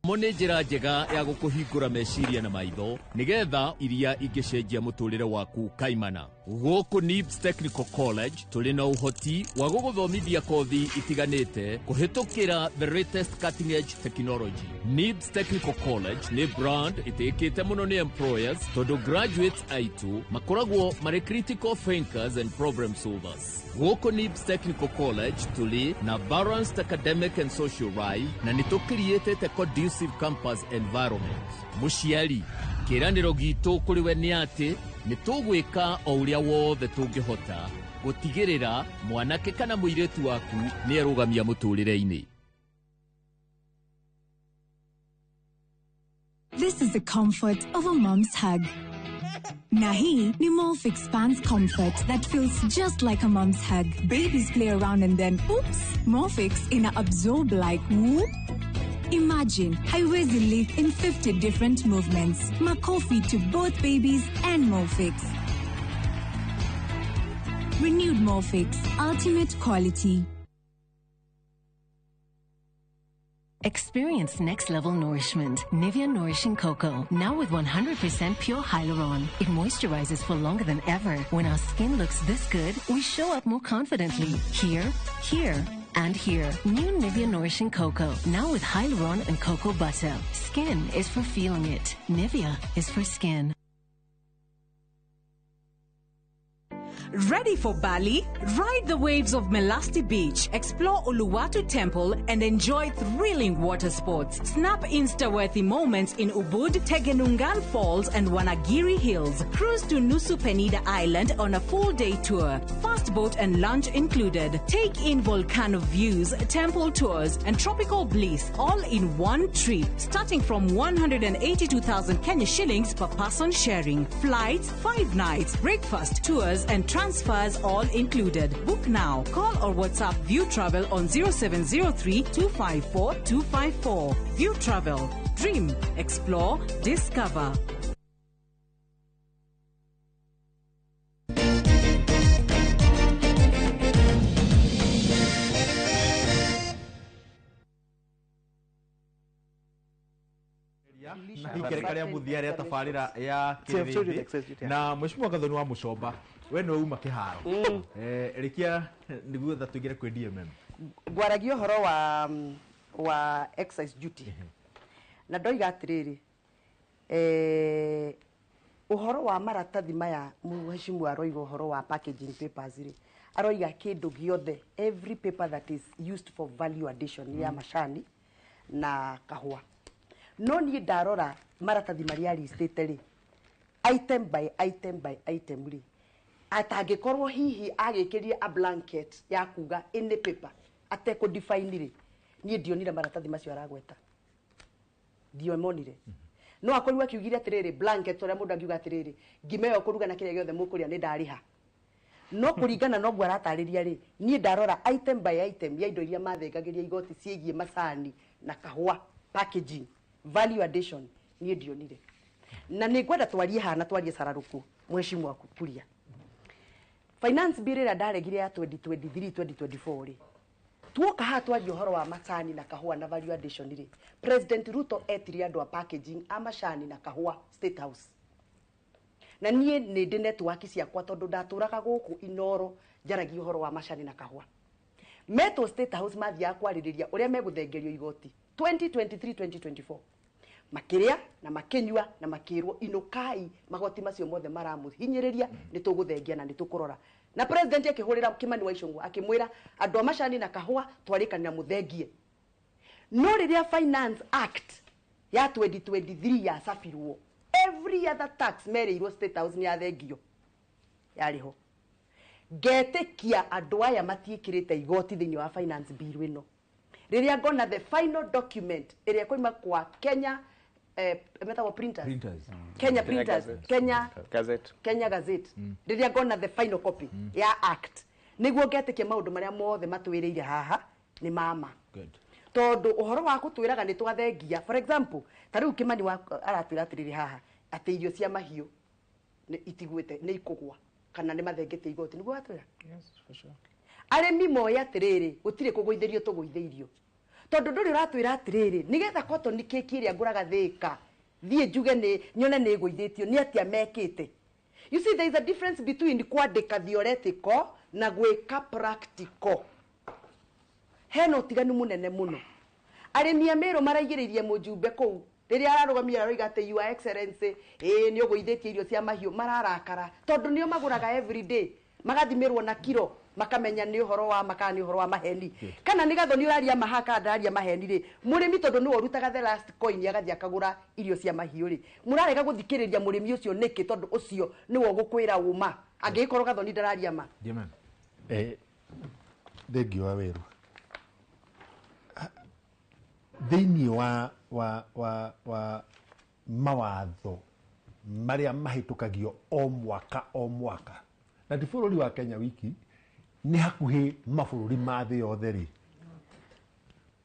Mo nĩ njĩra njega ya gũkũhingũra meciria na maitho nĩgetha iria ingĩcenjia mũtũrĩre waku kaimana. Gũkũ NIBS Technical College tũrĩ na ũhoti wa gũgũthomithia kothi itiganĩte kũhĩtũkĩra the latest cutting edge technology. NIBS Technical College nĩ brand ĩtĩkĩte mũno nĩ employers tondũ graduates aitũ makoragwo marĩ critical thinkers and problem solvers. Gũkũ NIBS Technical College tũrĩ na balanced academic and social life na nĩ tũkiriĩtĩte conducive campus environment. Mũciari, kĩĩranĩro gitũ kũrĩ we nĩ atĩ nĩ tũgwĩka o ũrĩa wothe tũngĩhota gũtigĩrĩra mwanake kana mũirĩtu waku nĩ erũgamia mũtũrĩre-inĩ. This is the comfort of a mom's hug. Na hii ni Molfix Pants Comfort that feels just like a mom's hug. Babies play around and then, oops, Molfix ina absorb like whoop. Imagine haiwezi leak in 50 different movements. Makofi to both babies and Molfix. Renewed Molfix, ultimate quality. Experience next level nourishment. Nivea Nourishing Cocoa. Now with 100% pure hyaluron. It moisturizes for longer than ever. When our skin looks this good, we show up more confidently. Here, here, and here. New Nivea Nourishing Cocoa. Now with hyaluron and cocoa butter. Skin is for feeling it. Nivea is for skin. Ready for Bali? Ride the waves of Melasti Beach, explore Uluwatu Temple, and enjoy thrilling water sports. Snap Insta-worthy moments in Ubud, Tegenungan Falls, and Wanagiri Hills. Cruise to Nusa Penida Island on a full-day tour. Fast boat and lunch included. Take in volcano views, temple tours, and tropical bliss all in one trip, starting from 182,000 Kenya shillings per person sharing. Flights, 5 nights, breakfast, tours, and transfers all included. Book now. Call or WhatsApp View Travel on 0703 254 254. View Travel. Dream, explore, discover. Ikereka rĩa mũthia rĩa tabarĩra ya kĩrĩndĩ. Na Mheshimiwa Gathoni wa Mũcomba, we nĩwe uma kĩharo. Rĩkia nĩguo tũingĩre kwĩ DMM. Ngwaragia ũhoro wa excise duty. Na ndoiga atĩrĩrĩ, ũhoro wa maratathi maya mheshimiwa aroiga ũhoro wa packaging papers rĩ, aroiga kĩndũ gĩothe, every paper that is used for value addition ya macani na kahũa. No niĩ ndarora maratathi marĩa listĩte rĩ, item by item by item rĩ, atangĩkorwo hihi agĩkĩria a blanket ya kuga any paper atekũ define rĩ, niĩ ndionire maratathi macio aragweta, ndiomonire. No akorirwo akiugire atĩrĩrĩ blanket ũrĩa mũndũ angiuga atĩrĩrĩ ngima ĩyo kũruga na kĩrĩa gĩothe mũkũrĩa nĩ ndarĩha. No kũringana na ũguo aratarĩria rĩ, niĩ ndarora item by item ya indo iria mathengagĩria igoti ciĩgiĩ macani na kahũa, packaging, value addition, niĩ ndionire. Na nĩ ngwenda twarie haha na twarie cararũkũ mheshimiwa Kuria. Finance bill ĩrĩa ndaregire ya 2023 2024 rĩ, tuoka haha twaria ũhoro wa macani na kahũa na value addition rĩ, President Ruto etirie andũ a packaging a macani na kahũa State House. Na niĩ nĩ ndĩ network ciakwa tondũ ndatũraga gũkũ Inoro njaragia ũhoro wa macani na kahũa. Metwo State House mathiaga kwarĩrĩria ũrĩa megũthengerio igoti 2023 2024. Makĩrĩa na makĩnyua na makĩrwo inũkai magoti macio mothe maramũhinyĩrĩria nĩ tũgũthengia na nĩ tũkũrora. Na president akĩhũrĩra Kimani wa Ichung'wa akĩmwĩra andũ a macani na kahũa twarĩkanĩra mũthengie. No rĩrĩa Finance Act ya 2023 yacabirwo, every other tax merĩirwo State House nĩ yathengio yarĩ ho. Ngetĩkia andũ aya matiĩkĩrĩte igoti thĩinĩ wa finance bill ĩno. Rĩrĩa ngona the final document ĩrĩa ĩkoima kwa Kenya metagwo printers. Kenya printers, Kenya Gazette. Kenya Gazette. Rĩrĩa ngona the final copy ya act nĩguo ngetĩkia maũndũ marĩa mothe matwĩrĩire haha nĩ mama. Tondũ ũhoro wa gũtwĩraga nĩ twathengia, for example ta rĩu Kimani wa aratwĩra atĩrĩrĩ haha atĩ irio cia mahiũ nĩ itigwĩte nĩ ikũgwa kana nĩ mathengete igoti, nĩguo watwĩra? Yes, for sure. Arĩmi moe atĩrĩrĩ gũtirĩ kũgũithĩrio tũgũithĩirio, tondũ ndũrĩ ũratwĩra atĩrĩrĩ nĩgetha cotton cake ĩrĩa ngũraga Thĩka thiĩ njuge nĩ nyone nĩ ĩgũithĩtio nĩ atĩa mekĩte. You see, there is a difference between kwandĩka theoretical na gwĩka practical. Hena ũtiganu mũnene mũno. Arĩmi a Meru maraigĩrĩirie mũjumbe kũu rĩrĩa ararũgamia aroiga atĩ Your Excellency ĩĩ nĩ ũgũithĩtie irio cia mahiũ, mararakara tondũ nĩo magũraga every day, magathimĩrwo na kiro makamenya nĩ ũhoro wa ma kana nĩ ũhoro wa maheni. Kana nĩ Gathoni ũraria ma kana ndararia maheni rĩ, mũrĩmi tondũ nĩwe ũrutaga the last coin agathiĩ akagũra irio cia mahiũ rĩ, mũrarega gũthikĩrĩria mũrĩmi ũcio nĩkĩ? Tondũ ũcio nĩwe ũgũkwĩra ũma angĩgĩkorwo Gathoni ndararia ma. Thengiũ wa Werũ. Thĩinĩ wa mawatho marĩa mahĩtũkagio o mwaka o mwaka, na ti bũrũri wa Kenya wiki, nĩ hakuhĩ mabũrũri ma thĩ yothe rĩ,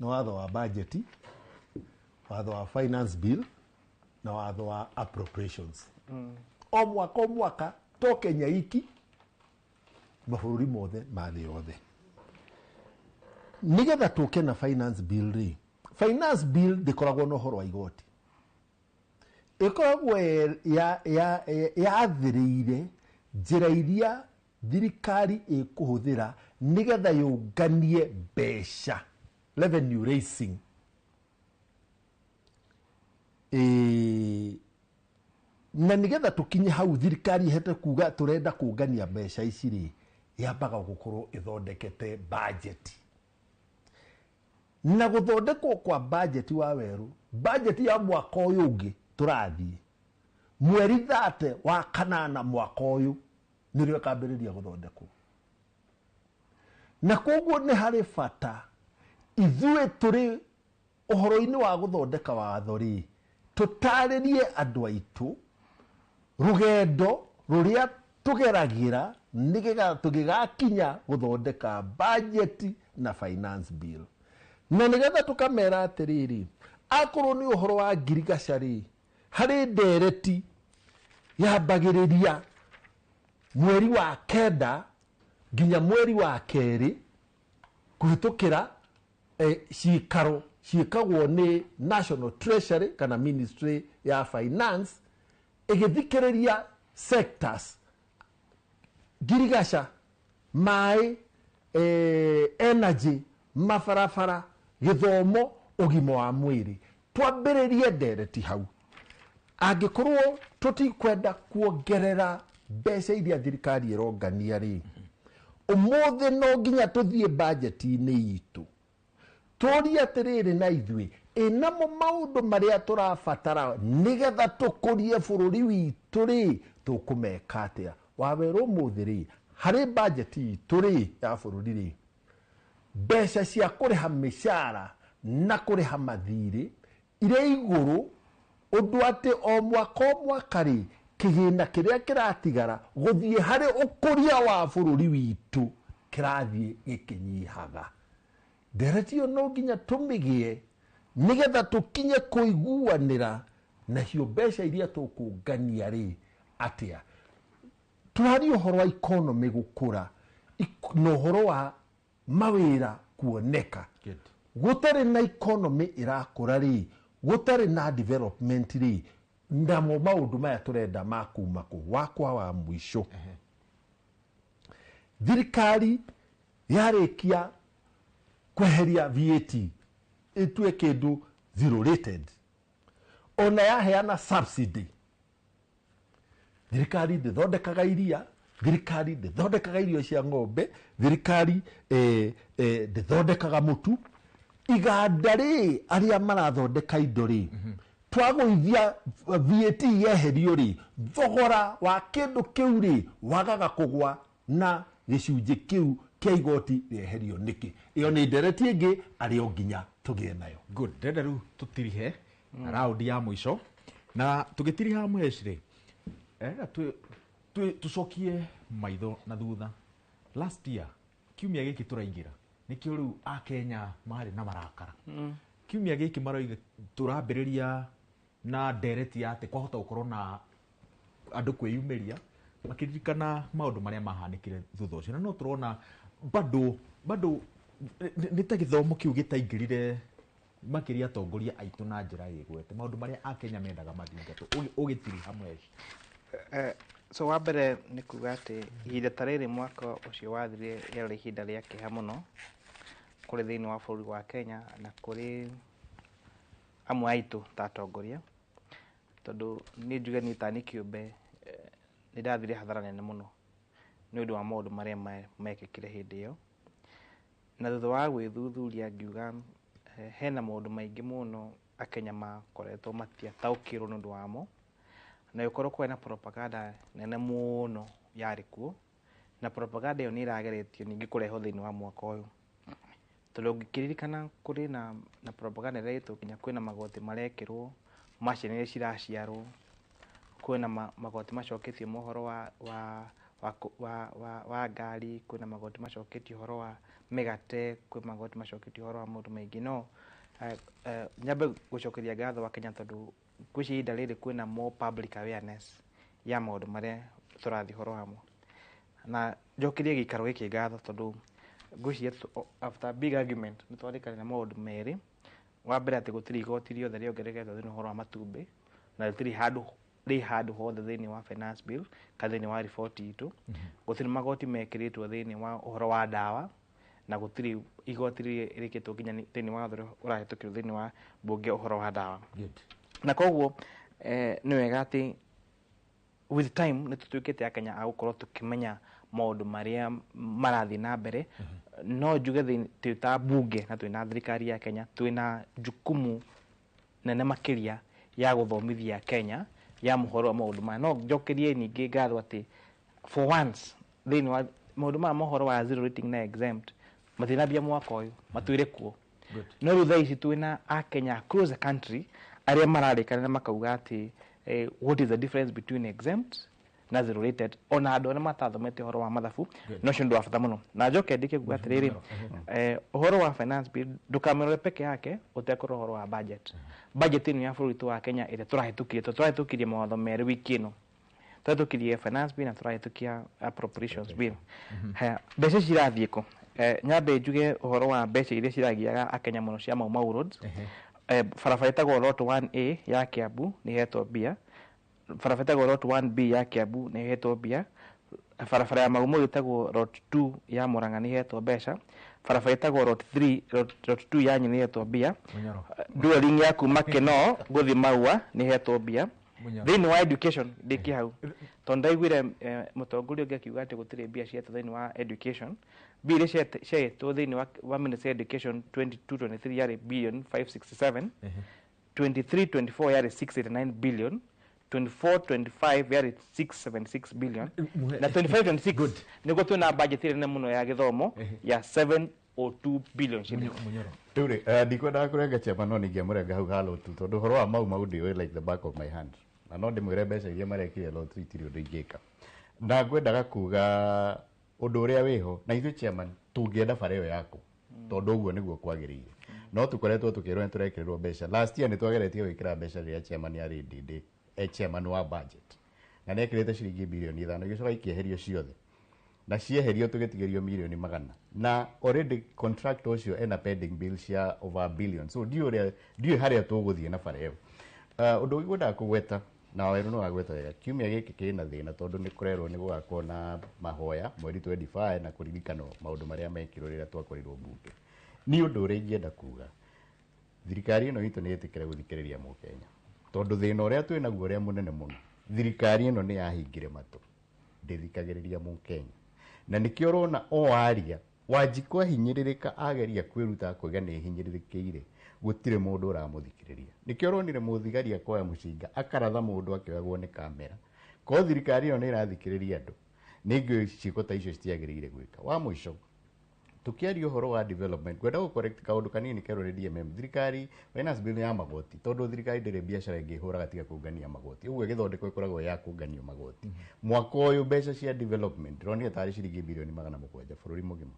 nĩ watho wa budget, watho wa finance bill na watho wa appropriations. O mwaka o mwaka, to Kenya iki, mabũrũri mothe ma thĩ yothe. Nĩgetha tũke na finance bill rĩ, finance bill ndĩkoragwo na ũhoro wa igoti, ĩkoragwo yathĩrĩire njĩra iria thirikari ĩkũhũthĩra nĩgetha yũnganie mbeca, revenue raising. Na nĩgetha tũkinye hau thirikari ĩhote kuga tũrenda kũngania mbeca ici rĩ, yambaga gũkorwo ĩthondekete budget. Na gũthondekwo kwa budget wa Werũ, budget ya mwaka ũyũ ũngĩ tũrathiĩ mweri 30 wa kanana mwaka ũyũ nĩrĩo ĩkambĩrĩria gũthondekwo. Na koguo nĩ harĩ bata ithuĩ tũrĩ ũhoro-inĩ wa gũthondeka watho rĩ, tũtarĩrie andũ aitũ rũgendo rũrĩa tũgeragĩra nĩgetha tũgĩgakinya gũthondeka budget na finance bill. Na nĩgetha tũkamera atĩrĩrĩ, akorwo nĩ ũhoro wa ngirigaca rĩ, harĩ ndereti yambagĩrĩria mweri wa 9 nginya mweri wa 2 kũhĩtũkĩra ciikaro Ciĩkagwo nĩ National Treasury kana Ministry ya Finance, ĩgĩthikĩrĩria sectors, ngirigaca, maĩ, energy, mabarabara, gĩthomo, ũgima wa mwĩrĩ. Twambĩrĩrie ndereti hau. Angĩkorwo tũtikwenda kuongerera mbeca iria thirikari ĩrongania rĩ, ũmũthĩ no nginya tũthiĩ bajeti-inĩ itũ, tũrie atĩrĩrĩ, na ithuĩ ĩnamo maũndũ marĩa tũrabatara nĩgetha tũkũrie bũrũri witũ rĩ, tũkũmeka atĩa? Wawerũ, ũmũthĩ rĩ, harĩ bajeti itũ rĩ ya bũrũri rĩ, mbeca cia kũrĩha mĩcara na kũrĩha mathirĩ irĩ igũrũ, ũndũ atĩ o mwaka o mwaka rĩ, kĩgĩna kĩrĩa kĩratigara gũthiĩ harĩ ũkũria wa bũrũri witũ kĩrathiĩ gĩkĩnyihaga. Ndereti ĩyo no nginya tũmĩgĩe nĩgetha tũkinye kũiguanĩra nacio mbeca iria tũkũngania rĩ atĩa. Tũraria ũhoro wa economy gũkũra na ũhoro wa mawĩra kuoneka. Gũtarĩ na economy ĩrakũra rĩ, gũtarĩ na development rĩ, namo maũndũ maya tũrenda makuma kũ? Wakwa wa mũico, thirikari yarĩkia kweheria VAT, ĩtue kĩndũ zero rated, ona yaheana subsidy, thirikari ndĩthondekaga iria, thirikari ndĩthondekaga irio cia ng'ombe, thirikari ndĩthondekaga mũtu. Iganda rĩ, arĩa marathondeka indo rĩ, twagũithia VAT yeherio rĩ, thogora wa kĩndũ kĩu rĩ wagaga kũgwa na gĩcunjĩ kĩu kĩa igoti rĩeherio nĩkĩ? Ĩyo nĩ ndereti ĩngĩ arĩ o nginya tũgĩe nayo. Good. Ndĩrenda rĩu tũtirihe raundi ya mũico, na tũgĩtiriha, Mũhesh rĩ, ndĩrenda tũcokie maitho na thutha. Last year kiumia gĩkĩ tũraingĩra nĩkĩo rĩu Akenya marĩ na marakara. Kiumia gĩkĩ maroiga tũrambĩrĩria na ndereti ya atĩ kwahota gũkorwo na andũ kwĩyumĩria makĩririkana maũndũ marĩa mahanĩkire thutha ũcio, na no tũrona bado nĩ ta gĩthomo kĩu gĩtaingĩrire makĩria atongoria aitũ na njĩra ĩgwete maũndũ marĩa Akenya mendaga mathingatwo. Ũgĩtiriha, Mũhesh. So wa mbere nĩ kuga atĩ ihinda ta rĩrĩ mwaka ũcio wathirire rĩarĩ ihinda rĩa kĩeha mũno kũrĩ thĩinĩ wa bũrũri wa Kenya na kũrĩ amwe aitũ ta atongoria, tondũ niĩ njuge niĩ ta niĩ kĩũmbe, nĩ ndathire hathara nene mũno nĩ ũndũ wa maũndũ marĩa mekĩkire hĩndĩ ĩyo. Na thutha wa gwĩthuthuria ngiuga hena maũndũ maingĩ mũno Akenya makoretwo matiataũkĩrwo nĩ ũndũ wamo, na gũkorwo kwarĩ na propaganda nene mũno yarĩ kuo, na propaganda ĩyo nĩ ĩrageretio ningĩ kũrehwo thĩinĩ wa mwaka ũyũ, tondũ ũngĩkĩririkana kũrĩ na propaganda ĩretwo nginya kwĩna magoti marekĩrwo ma ciana iria ciraciarwo, kwĩna magoti macoketio mohoro wa ngari, kwĩna magoti macoketio ũhoro wa mĩgate, kwĩ magoti macoketio ũhoro wa maũndũ maingĩ. No nyambe gũcokeria ngatho wa Kenya, tondũ ngwĩciria ihinda rĩrĩ kwĩna more public awareness ya maũndũ marĩa tũrathiĩ ũhoro wamo, na njokerie gĩikaro gĩkĩ ngatho, tondũ ngwĩciria after big argument nĩ twarĩkanĩra maũndũ merĩ. Wa mbere, atĩ gũtirĩ igoti rĩothe rĩongererekete thĩinĩ ũhoro wa matumbĩ, na rĩtirĩ handũ rĩ handũ hothe thĩinĩ wa finance bill kana thĩinĩ wa riboti itũ. Gũtirĩ magoti mekĩrĩtwo thĩinĩ wa ũhoro wa ndawa, na gũtirĩ igoti rĩkĩtwo nginya thĩinĩ wa watho ũrĩa ũrahĩtũkĩrwo thĩinĩ wa mbunge ũhoro wa ndawa. Na koguo nĩ wega atĩ with time nĩ tũtuĩkĩte Akenya a gũkorwo tũkĩmenya maũndũ marĩa marathiĩ na mbere. No njuge twĩ ta mbunge na twĩna thirikari ya Kenya, twĩna jukumu nene makĩria ya gũthomithia Kenya ya mũhoro wa maũndũ maya. No njokerie ningĩ ngatho atĩ for once thĩinĩ wa maũndũ maya mohoro wa zero rating na exempt matinambia mwaka ũyũ, matwĩre kuo. No rĩu thaa ici twĩna Akenya across the country arĩa mararĩkanĩra makauga atĩ what is the difference between exempt na zero rated, ona andũ arĩa matathomete ũhoro wa mathabu. No ũcio nĩ ũndũ wa bata mũno. Na njoke ndĩke kuga atĩrĩrĩ, ũhoro wa finance bill ndũkamĩrore peke yake ũtekũrora ũhoro wa budget. Budget ĩno ya bũrũri witũ wa Kenya ĩrĩa tũrahĩtũkirie, tondũ tũrahĩtũkirie mawatho merĩ wiki ĩno. Twahĩtũkirie finance bill na tũrahĩtũkia appropriations bill. Haya, mbeca ici irathiĩ kũ? Nyambe njuge ũhoro wa mbeca iria ciragiaga akenya mũno cia Mau Mau Roads. Barabara ĩtagwo Lot 1A ya Kiambu nĩ ĩhetwo mbia, barabara ĩtagwo Lot 1B ya Kiambu nĩ ĩhetwo mbia, barabara ya Mau Mau ĩtagwo Lot 2 ya Murang'a nĩ ĩhetwo mbeca, barabara ĩtagwo Lot 3 Lot 2 ya Nyeri nĩ ĩhetwo mbia, dueling ya kuma Kenol gũthiĩ Maua nĩ ĩhetwo mbia. Thĩinĩ wa education ndĩkĩ hau tondũ ndaiguire mũtongoria ũngĩ akiuga atĩ gũtirĩ mbia cietwo thĩinĩ wa education. Mbia iria ciahetwo thĩinĩ wa Ministry of Education 22-23 yarĩ billion 567, 23-24 yarĩ 689 billion, 24-25 yarĩ 676 billion, na 25-26 nĩguo twĩna budget ĩrĩa nene mũno ya gĩthomo ya 702 billion shillings. Rĩu rĩ, ndikwendaga kũrenga chama no ningĩamũrenga hau ha lotu tondũ ũhoro wa Mau Mau ndĩũĩ like the back of my hand, na no ndĩmwĩre mbeca iria marekire lotu itirĩ ũndũ ingĩka. Na ngwendaga kuga ũndũ ũrĩa wĩho na ithuĩ chairman tũngĩenda bara ĩyo yaku tondũ ũguo nĩguo kwagĩrĩire, no tũkoretwo tũkĩrwo nĩ tũrekĩrĩrwo mbeca. Last year nĩ twageretie gwĩkĩra mbeca rĩrĩa chairman yarĩ DD, chairman wa budget, na nĩ ekĩrĩte ciringi bilioni 5 igĩcoka ikĩeherio ciothe, na cieherio tũgĩtigĩrio milioni 100, na already contract ũcio ena pending bill cia over a billion, so ndiũĩ harĩa tũgũthiĩ na bara ĩyo. Ũndũ ũngĩ ngwendaga kũgweta na Waweru no agweta wega, kiumia gĩkĩ kĩna thĩna tondũ nĩ kũrerwo nĩ gũgakorwo na mahoya mweri 25 na kũririkana maũndũ marĩa mekirwo rĩrĩa twakorirwo mbunge. Niĩ ũndũ ũrĩa ingĩenda kuga, thirikari ĩno itũ nĩ ĩtĩkĩre gũthikĩrĩria mũkenya, tondũ thĩna ũrĩa twĩ naguo ũrĩa mũnene mũno, thirikari ĩno nĩ yahingire matũ, ndĩthikagĩrĩria mũkenya, na nĩkĩo ũrona o aria Wanjikũ ahinyĩrĩrĩka ageria kwĩruta akauga nĩ hinyĩrĩrĩkĩire, gũtirĩ mũndũ ũramũthikĩrĩria. Nĩkĩo ũronire mũthigari akoya mũcinga akaratha mũndũ akĩoyagwo nĩ kamera. Korwo thirikari ĩno nĩ ĩrathikĩrĩria andũ, nĩ ciĩko ta icio citiagĩrĩire gwĩka. Wa mũico, tukiaria ũhoro wa development, ngwenda gũ correct kaũndũ kanini kerwo nĩ DMM. Thirikari finance bill ya magoti, tondũ thirikari ndĩrĩ biacara ĩngĩhũraga tiga kũngania magoti, ũguo ĩgĩthondekwo ĩkoragwo ya kũnganio magoti. Mwaka ũyũ mbeca cia development ndĩronire tarĩ ciringi bilioni 700 bũrũri mũgima,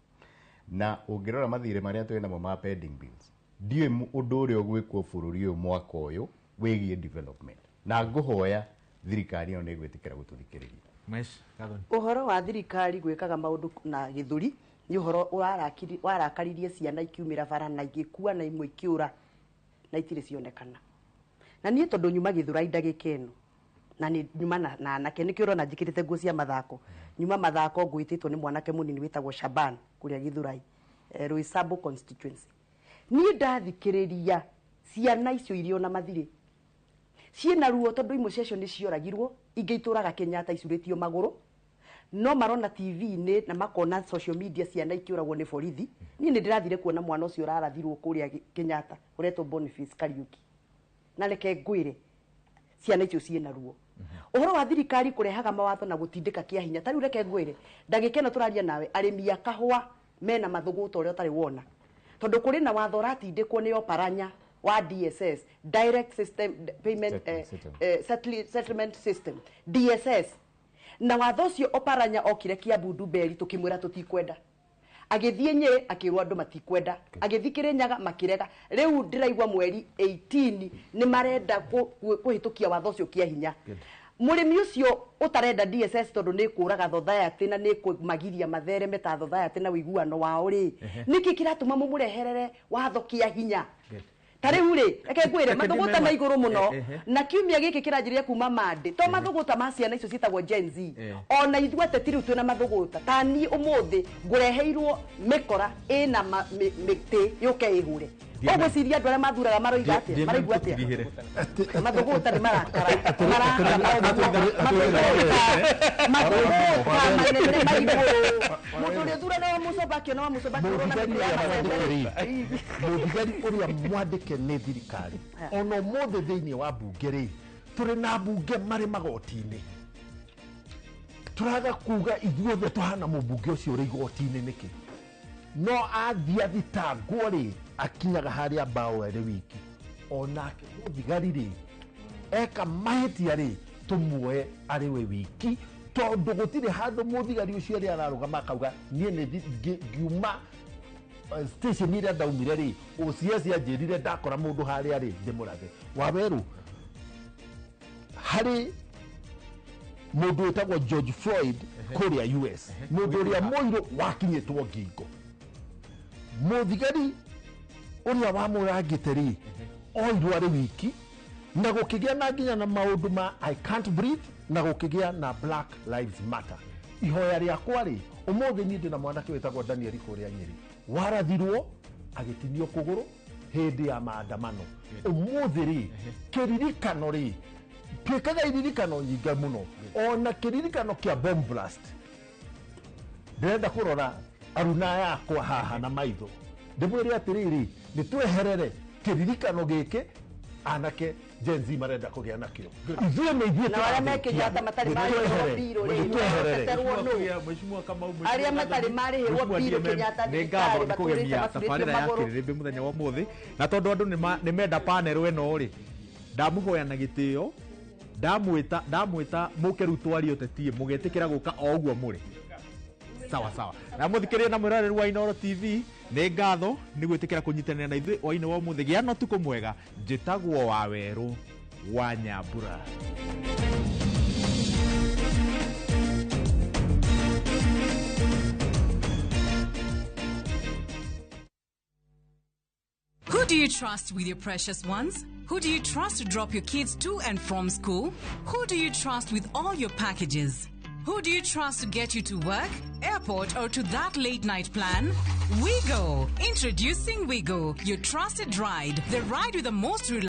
na ũngĩrora mathirĩ marĩa twĩ namo ma pending bills, ndiũĩ ũndũ ũrĩa ũgwĩkwo bũrũri ũyũ mwaka ũyũ wĩgiĩ development, na ngũhoya thirikari ĩno nĩ ĩgwĩtĩkĩra gũtũthikĩrĩria. Ũhoro wa thirikari gwĩkaga maũndũ na gĩthũri nĩ ũhoro warakaririe ciana ikiumĩra bara na igĩkua na imwe ikĩũra na itirĩ cionekana. Na niĩ tondũ nyuma Gĩthũrai ndagĩka ĩno, na nĩ nyuma na anake, nĩkĩo ũrona njĩkĩrĩte nguo cia mathako, nyuma mathako ngwĩtĩtwo nĩ mwanake mũnini wĩtagwo Shaban kũrĩa Gĩthũrai, Roysambu constituency. Niĩ ndathikĩrĩria ciana icio iria ona mathirĩ ciĩna ruo tondũ imwe ciacio nĩ cioragirwo, ingĩ itũraga Kenyatta icurĩtio magũrũ, no marona TV-inĩ na makona social media ciana ikĩũragwo nĩ borithi. Niĩ nĩ ndĩrathire kuona mwana ũcio ũrarathirwo kũrĩa Kenyatta ũretwo Boniface Kariuki, na reke ngwĩre ciana icio ciĩna ruo. Ũhoro wa thirikari kũrehaga mawatho na gũtindĩka kĩa hinya, ta rĩu reke ngwĩre ndagĩka ĩno tũraria nawe, arĩmi a kahũa mena mathũgũta ũrĩa ũtarĩ wona, tondũ kũrĩ na watho ũratindĩkwo nĩ Oparanya wa DSS, Direct System Payment Settlement System, DSS. Na watho ũcio Oparanya okire Kiambu Ndumberi tũkĩmwĩra tũtikwenda, agĩthiĩ Nyĩrĩ akĩrwo andũ matikwenda, agĩthiĩ Kĩrĩnyaga makĩrega. Rĩu ndĩraigua mweri 18 nĩ marenda kũhĩtũkia watho ũcio kĩa hinya. Mũrĩmi ũcio ũtarenda DSS tondũ nĩ kũraga thothayaty na nĩ kũmagiria mathereme ta thothayaty na ũiguano wao rĩ, nĩkĩ kĩratũma mũmũreherere watho kĩa hinya? Ta rĩu rĩ, reke ngwĩre mathũgũta ma igũrũ mũno, na kiumia gĩkĩ kĩranjĩrĩria kuma Monday, to mathũgũta ma ciana icio ciĩtagwo Gen Z, ona ithuĩ ateti rĩu twĩna mathũgũta. Ta niĩ ũmũthĩ ngũreheirwo mĩkora ĩna mĩtĩ yũke ĩhũre. Ũgwĩciria andũ arĩa mathuraga maroiga atĩa? Maraigua atĩa? Mathũgũta nĩ marakara, mathũgũta manene ma igũrũ. Mũndũ ũrĩa ũthuranaga Mũcoba akĩona wa Mũcoba akĩũrwo na mĩtĩ ya macembe. Mũthigari ũrĩa mwandĩke nĩ thirikari ona ũmũthĩ thĩinĩ wa mbunge rĩ, tũrĩ na mbunge marĩ magoti-inĩ, tũraga kuga ithuothe tũhana mũmbunge ũcio ũrĩ igoti-inĩ nĩkĩ? No athiĩ athitangwo rĩ, akinyaga harĩa mbaũ ĩrĩ wiki. Onake mũthigari rĩ, eka mahĩtia rĩ, tũmuoe arĩ we wiki, tondũ gũtirĩ handũ mũthigari ũcio ũrĩa ararũgama akauga niĩ nĩ ngiuma station ĩrĩa ndaumire rĩ, OCS anjĩrire ndakora mũndũ harĩa rĩ ndĩmũrathe. Wawerũ, harĩ Mũndũ wĩtagwo George Floyd kũrĩa US, mũndũ ũrĩa mũirũ wakinyĩtwo ngingo, mũthigari ũrĩa wamũrangĩte rĩ oirwo arĩ wiki, na gũkĩgĩa na nginya na maũndũ ma I can't breathe, na gũkĩgĩa na Black Lives Matter. Ihoya rĩakwa rĩ, ũmũthĩ niĩ ndĩ na mwanake wĩtagwo Daniel kũrĩa Nyĩrĩ, warathirwo agĩtinio kũgũrũ hĩndĩ ya maandamano. Ũmũthĩ rĩ, kĩririkano rĩ, twĩkaga iririkano nyingĩ mũno, ona kĩririkano kĩa bomb blast. Ndĩrenda kũrora aruna yakwa haha na maitho, ndĩmwĩre atĩrĩrĩ, nĩ tweherere kĩririkano gĩkĩ anake Gen Z marenda kũgĩa nakĩo. Ithuĩ nĩ ithuĩ Na arĩa me Kenyatta matarĩ marĩhĩrwo mbirũ rĩ, tweherere. nũ? Mheshimiwa Kamau, Arĩa matarĩ marĩhĩrwo mbirũ Kenyatta nĩ ngatho thibitarĩ nĩ kũgemia matũrĩte tabarĩra ya maturĩte magũrũ. kĩrĩrĩmbĩ mũthenya wa ũmũthĩ, na tondũ andũ nĩ menda panel ĩno rĩ, ndamũhoya na gĩtĩo, ndamwĩta ndamwĩta mũke rĩu twarie ũteti, mũgetĩkĩra gũka o ũguo mũrĩ sawa sawa. Na mũthikĩrĩria na mwĩroreri wa Inooro TV, nĩ ngatho nĩ gwĩtĩkĩra kũnyitanĩra na ithuĩ hwainĩ wa ũmũthĩ. Gĩa na ũtukũ mwega. Njĩtagwo Wawerũ wa Nyambura. Who do you trust with your precious ones? Who do you trust to drop your kids to and from school? Who do you trust with all your packages? Who do you trust to get you to work, airport, or to that late night plan? WeGo! Introducing WeGo, your trusted ride. The ride with the most reliable.